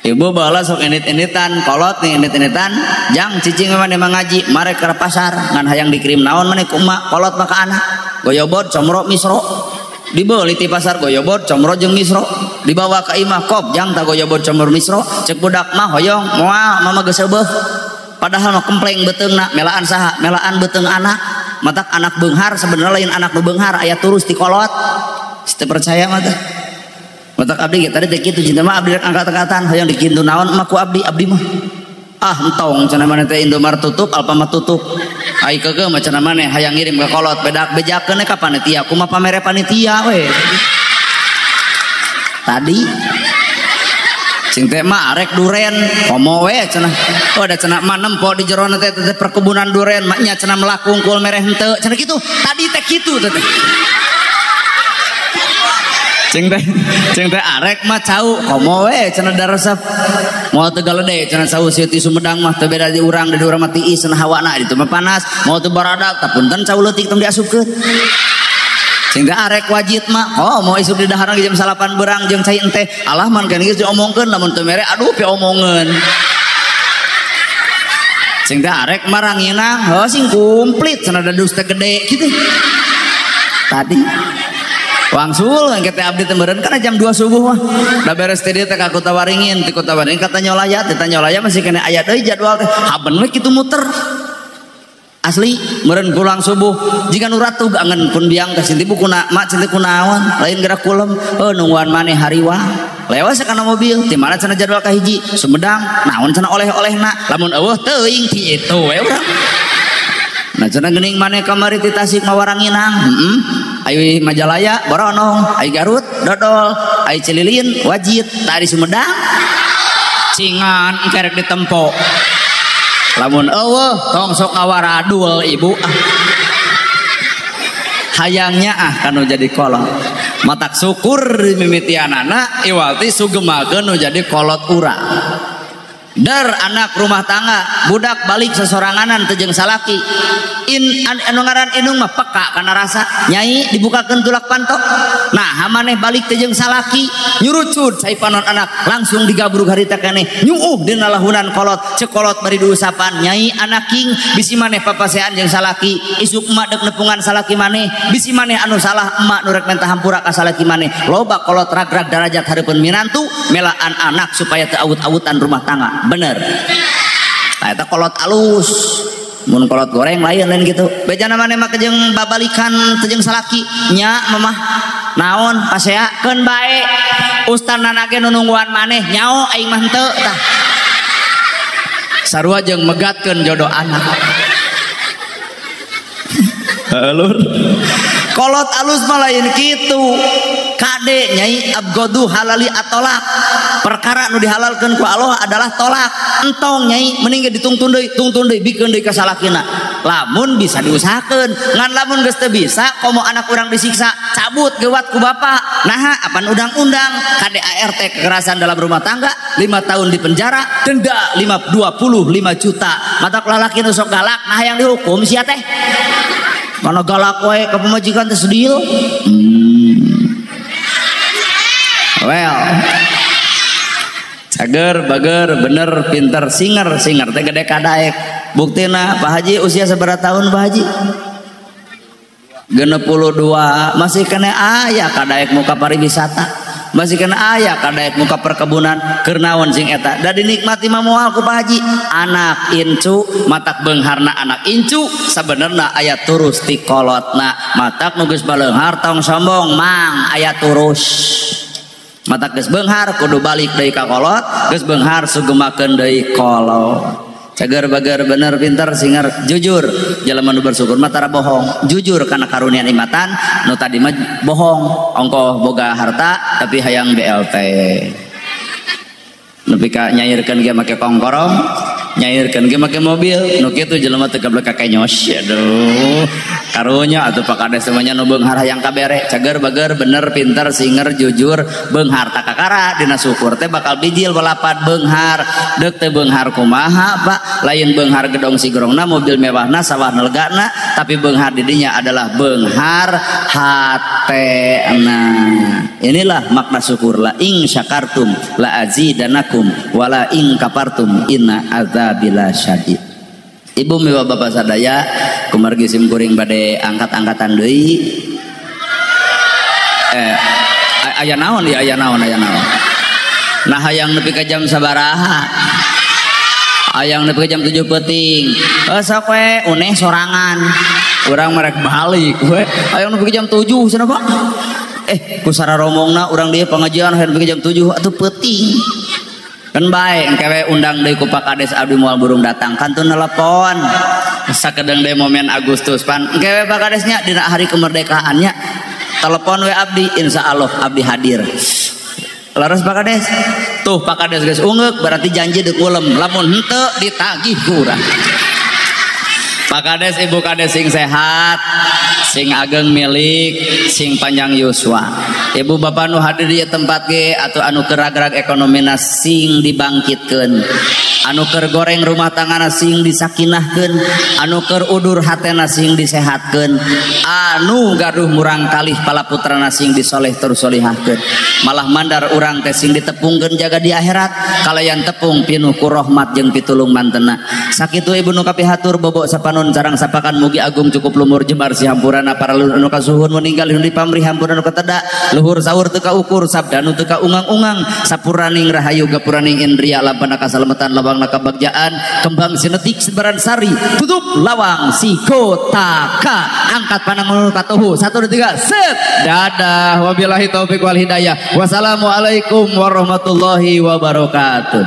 Ibu balas sok init-initan, kolot nih init-initan, jang cicing memang emang ngaji, mare ke pasar, ngan hayang dikirim naon maneh ku emak, kolot maka anak, goyobod, comro, misro, dibeli ti pasar goyobod, comro jeung misro, dibawa ke imah kop, jang ta goyobod, comro, misro, cek budak mah hoyong, moal mama geus seubeuh, padahal mah kempleng beuteungna, melaan saha, melaan beuteung anak, matak anak beunghar sebenarnya lain anak nu beunghar, aya turus ti kolot, teu percaya mah teh. Matak abdi tadi teh kitu cinta mah abdi rek angkat-angkatan hayang dikintu naon mah ku abdi abdi mah ah entong cenah maneh teh Indomaret tutup Alfamart tutup ai keukeuh mah cenah maneh hayang ngirim ka kolot bedak bejakeun ka panitia kumaha pamere panitia we tadi cing teh mah arek duren komo we cenah oh da cenah mah nempo di jerona teh teh perkebunan duren mah nya cenah melak kungkul mereh henteu cenah kitu tadi teh kitu teh cing teh arek mah cau komo we cenah daresep moal teu galede cenah cau sieut ti Sumedang mah teu beda di urang di urang mah tiis cenah hawana ditu mah panas moal teu baradak tah punten cau leutik tong diasupkeun cing teh arek wajit mah oh mau isuk di daharan jam 9 berang jeung cai enteh alah man kan geus diomongkeun lamun teu mere aduh piomongeun cing teh arek mah ranginang heuh sing komplit cenah dadus teh gede kitu tadi wangsul kan kita abdi teh meureun kana jam 2 subuh mah da beres teh dieu teh ka Kota Waringin ti Kota Waringin ka Tanyolaya ti Tanyolaya masih kena aya deui jadwal teh haben we kitu muter asli meureun pulang subuh jika nu ratug angen pun biang teh cinti bukuna mak cinti kunaon lain gerak kulem heuh nungguan maneh hariwang lewas kana mobil ti mana cenah jadwal ka hiji Sumedang naon cenah oleh-olehna lamun eueuh teuing kitu we urang. Nah cenah geuning maneh kamari ti Tasik mawaranginang heeh ayo Majalaya Boronong ayo Garut dodol ayo Cililin wajit tadi Sumedang cingan kerek ditempo lamun eueuh tong sok ngawaradul ibu ah. Hayangnya ah kanu jadi kolot matak syukur mimitianana iwalti sugemakeun nu jadi kolot urang. Der anak rumah tangga budak balik sesoranganan teu jeung salaki in anu ngaran indung mah peka kana rasa nyai dibukakeun tulak panto nah maneh balik teu jeung salaki nyurucud cai panon anak langsung digabrug harita keneh nyuuh dina lahunan kolot ceuk kolot bari diusapan nyai anak king bisi maneh papasean jeung salaki isuk emak deuk nepungan salaki maneh bisi maneh anu salah emak nu rek menta hampura ka salaki maneh loba kolot ragrag darajat hareupeun minantu melaan anak supaya teu awut-awutan rumah tangga. Bener. Nah, eta kolot alus. Mun kolot goreng lain lain gitu. Bejana maneh mah jeung babalikan teu jeung salaki nya mamah naon paseakeun bae. Ustana ge nu nungguan maneh nyao aing mah henteu tah. Sarua jeung megatkeun jodoh anak. Lur. Kolot alus mah lain kitu. Kade nyai abgodu halali atolak. Perkara nu dihalalkeun ku Allah adalah tolak. Entong nyai mending ge ditungtun deui, tungtun deui bikeun deui ka salakina. Lamun bisa diusahakeun, ngan lamun geus teu bisa komo anak urang disiksa, cabut gewat ku bapak. Naha apan undang-undang KDART kekerasan dalam rumah tangga 5 tahun di penjara, denda 25 juta. Matak lalaki nu sok galak, nah yang dihukum sia teh. Mana galak wae ka pamajikan teh sedil. Well, cager, bager, bener, pinter, singer, singer teh gede kadaek. Buktina Pak Haji usia seberapa tahun Pak Haji? 62 masih kena aya kadaek muka pariwisata. Masih kena aya kadaek muka perkebunan keur naon sing eta. Da dinikmati mah moal ku Pak Haji. Anak incu matak beungharna anak incu sabenerna aya turus ti kolotna. Matak nu geus baleunghar tong sombong mang aya turus. Matak geus beunghar kudu balik deui ka kolot, geus beunghar sugemakeun deui kolot. Cager bager bener pinter singer jujur jelema nu bersyukur mah tara bohong jujur kana karunia nikmatan nu tadi mah bohong ongkoh boga harta tapi hayang BLT nepi ka nyairkeun ge make kongkorong nyairkeun ge make mobil nu kitu jelema teu gablek ka kenyos aduh karunya atuh Pak Kades semuanya nu beunghar hayang kabere cager bager bener pinter singer jujur beunghar takakara dina syukur teh bakal bijil walapat beunghar deuk teh beunghar kumaha Pak lain beunghar gedong sigrongna mobil mewahna sawah legana tapi beunghar didinya adalah beunghar hatena. Inilah makna syukur la ing syakartum la azidanakum wala ing kafartum inna adzabila syadid. Ibu miwa bapak sadaya kumargi sim kuring bade angkat-angkatan deui aya naon ya aya naon aya naon nah hayang nepi ka jam sabaraha hayang nepi ka jam 7 peuting sok we uneh sorangan urang merek balik we hayang nepi ka jam 7 cenah Pak ku sararomongna urang dieu pengajian hayang nepi ka jam 7 atuh peuting kan bae engke we undang deui ku Pak Kades abdi moal burung datang kantun telepon sakedeung deui momen Agustus pan engke we Pak Kadesnya dina hari kemerdekaannya telepon we abdi insyaallah abdi hadir laras Pak Kades tuh Pak Kades geus ungeuk berarti janji deuk ulem lamun henteu ditagih ku urang. Pak Kades Ibu Kades sing sehat sing ageng milik sing panjang yuswa. Ibu bapak nu hadir di tempat ge atau anu kerag-rag ekonomina sing dibangkitkeun anu keur goreng rumah tanggana sing disakinahkeun anu keur udur hatena sing disehatkeun anu gaduh murang kalih palaputrana sing disoleh terus solihahkeun malah mandar urang teh sing ditepungkeun jaga di akhirat kalayan tepung pinuh ku rahmat jeung pitulung mantena. Sakitu ibu nu kapihatur bobok sapanon sarang sapakan mugi agung cukup lumur jembar si hampurana para leluhur anu kasuhun meninggal di pamrih hampura nu kateda luhur sahur teu kaukur sabda nu teu kaungang-ungang sapuraning rahayu gapuraning indria lampana kasalamatan lawang kabagjaan kembang sinetik sebaran sari tutup lawang si kotaka angkat panangan katuhu 1 2 3 set dadah wabillahi taufik wal hidayah wassalamualaikum warahmatullahi wabarakatuh.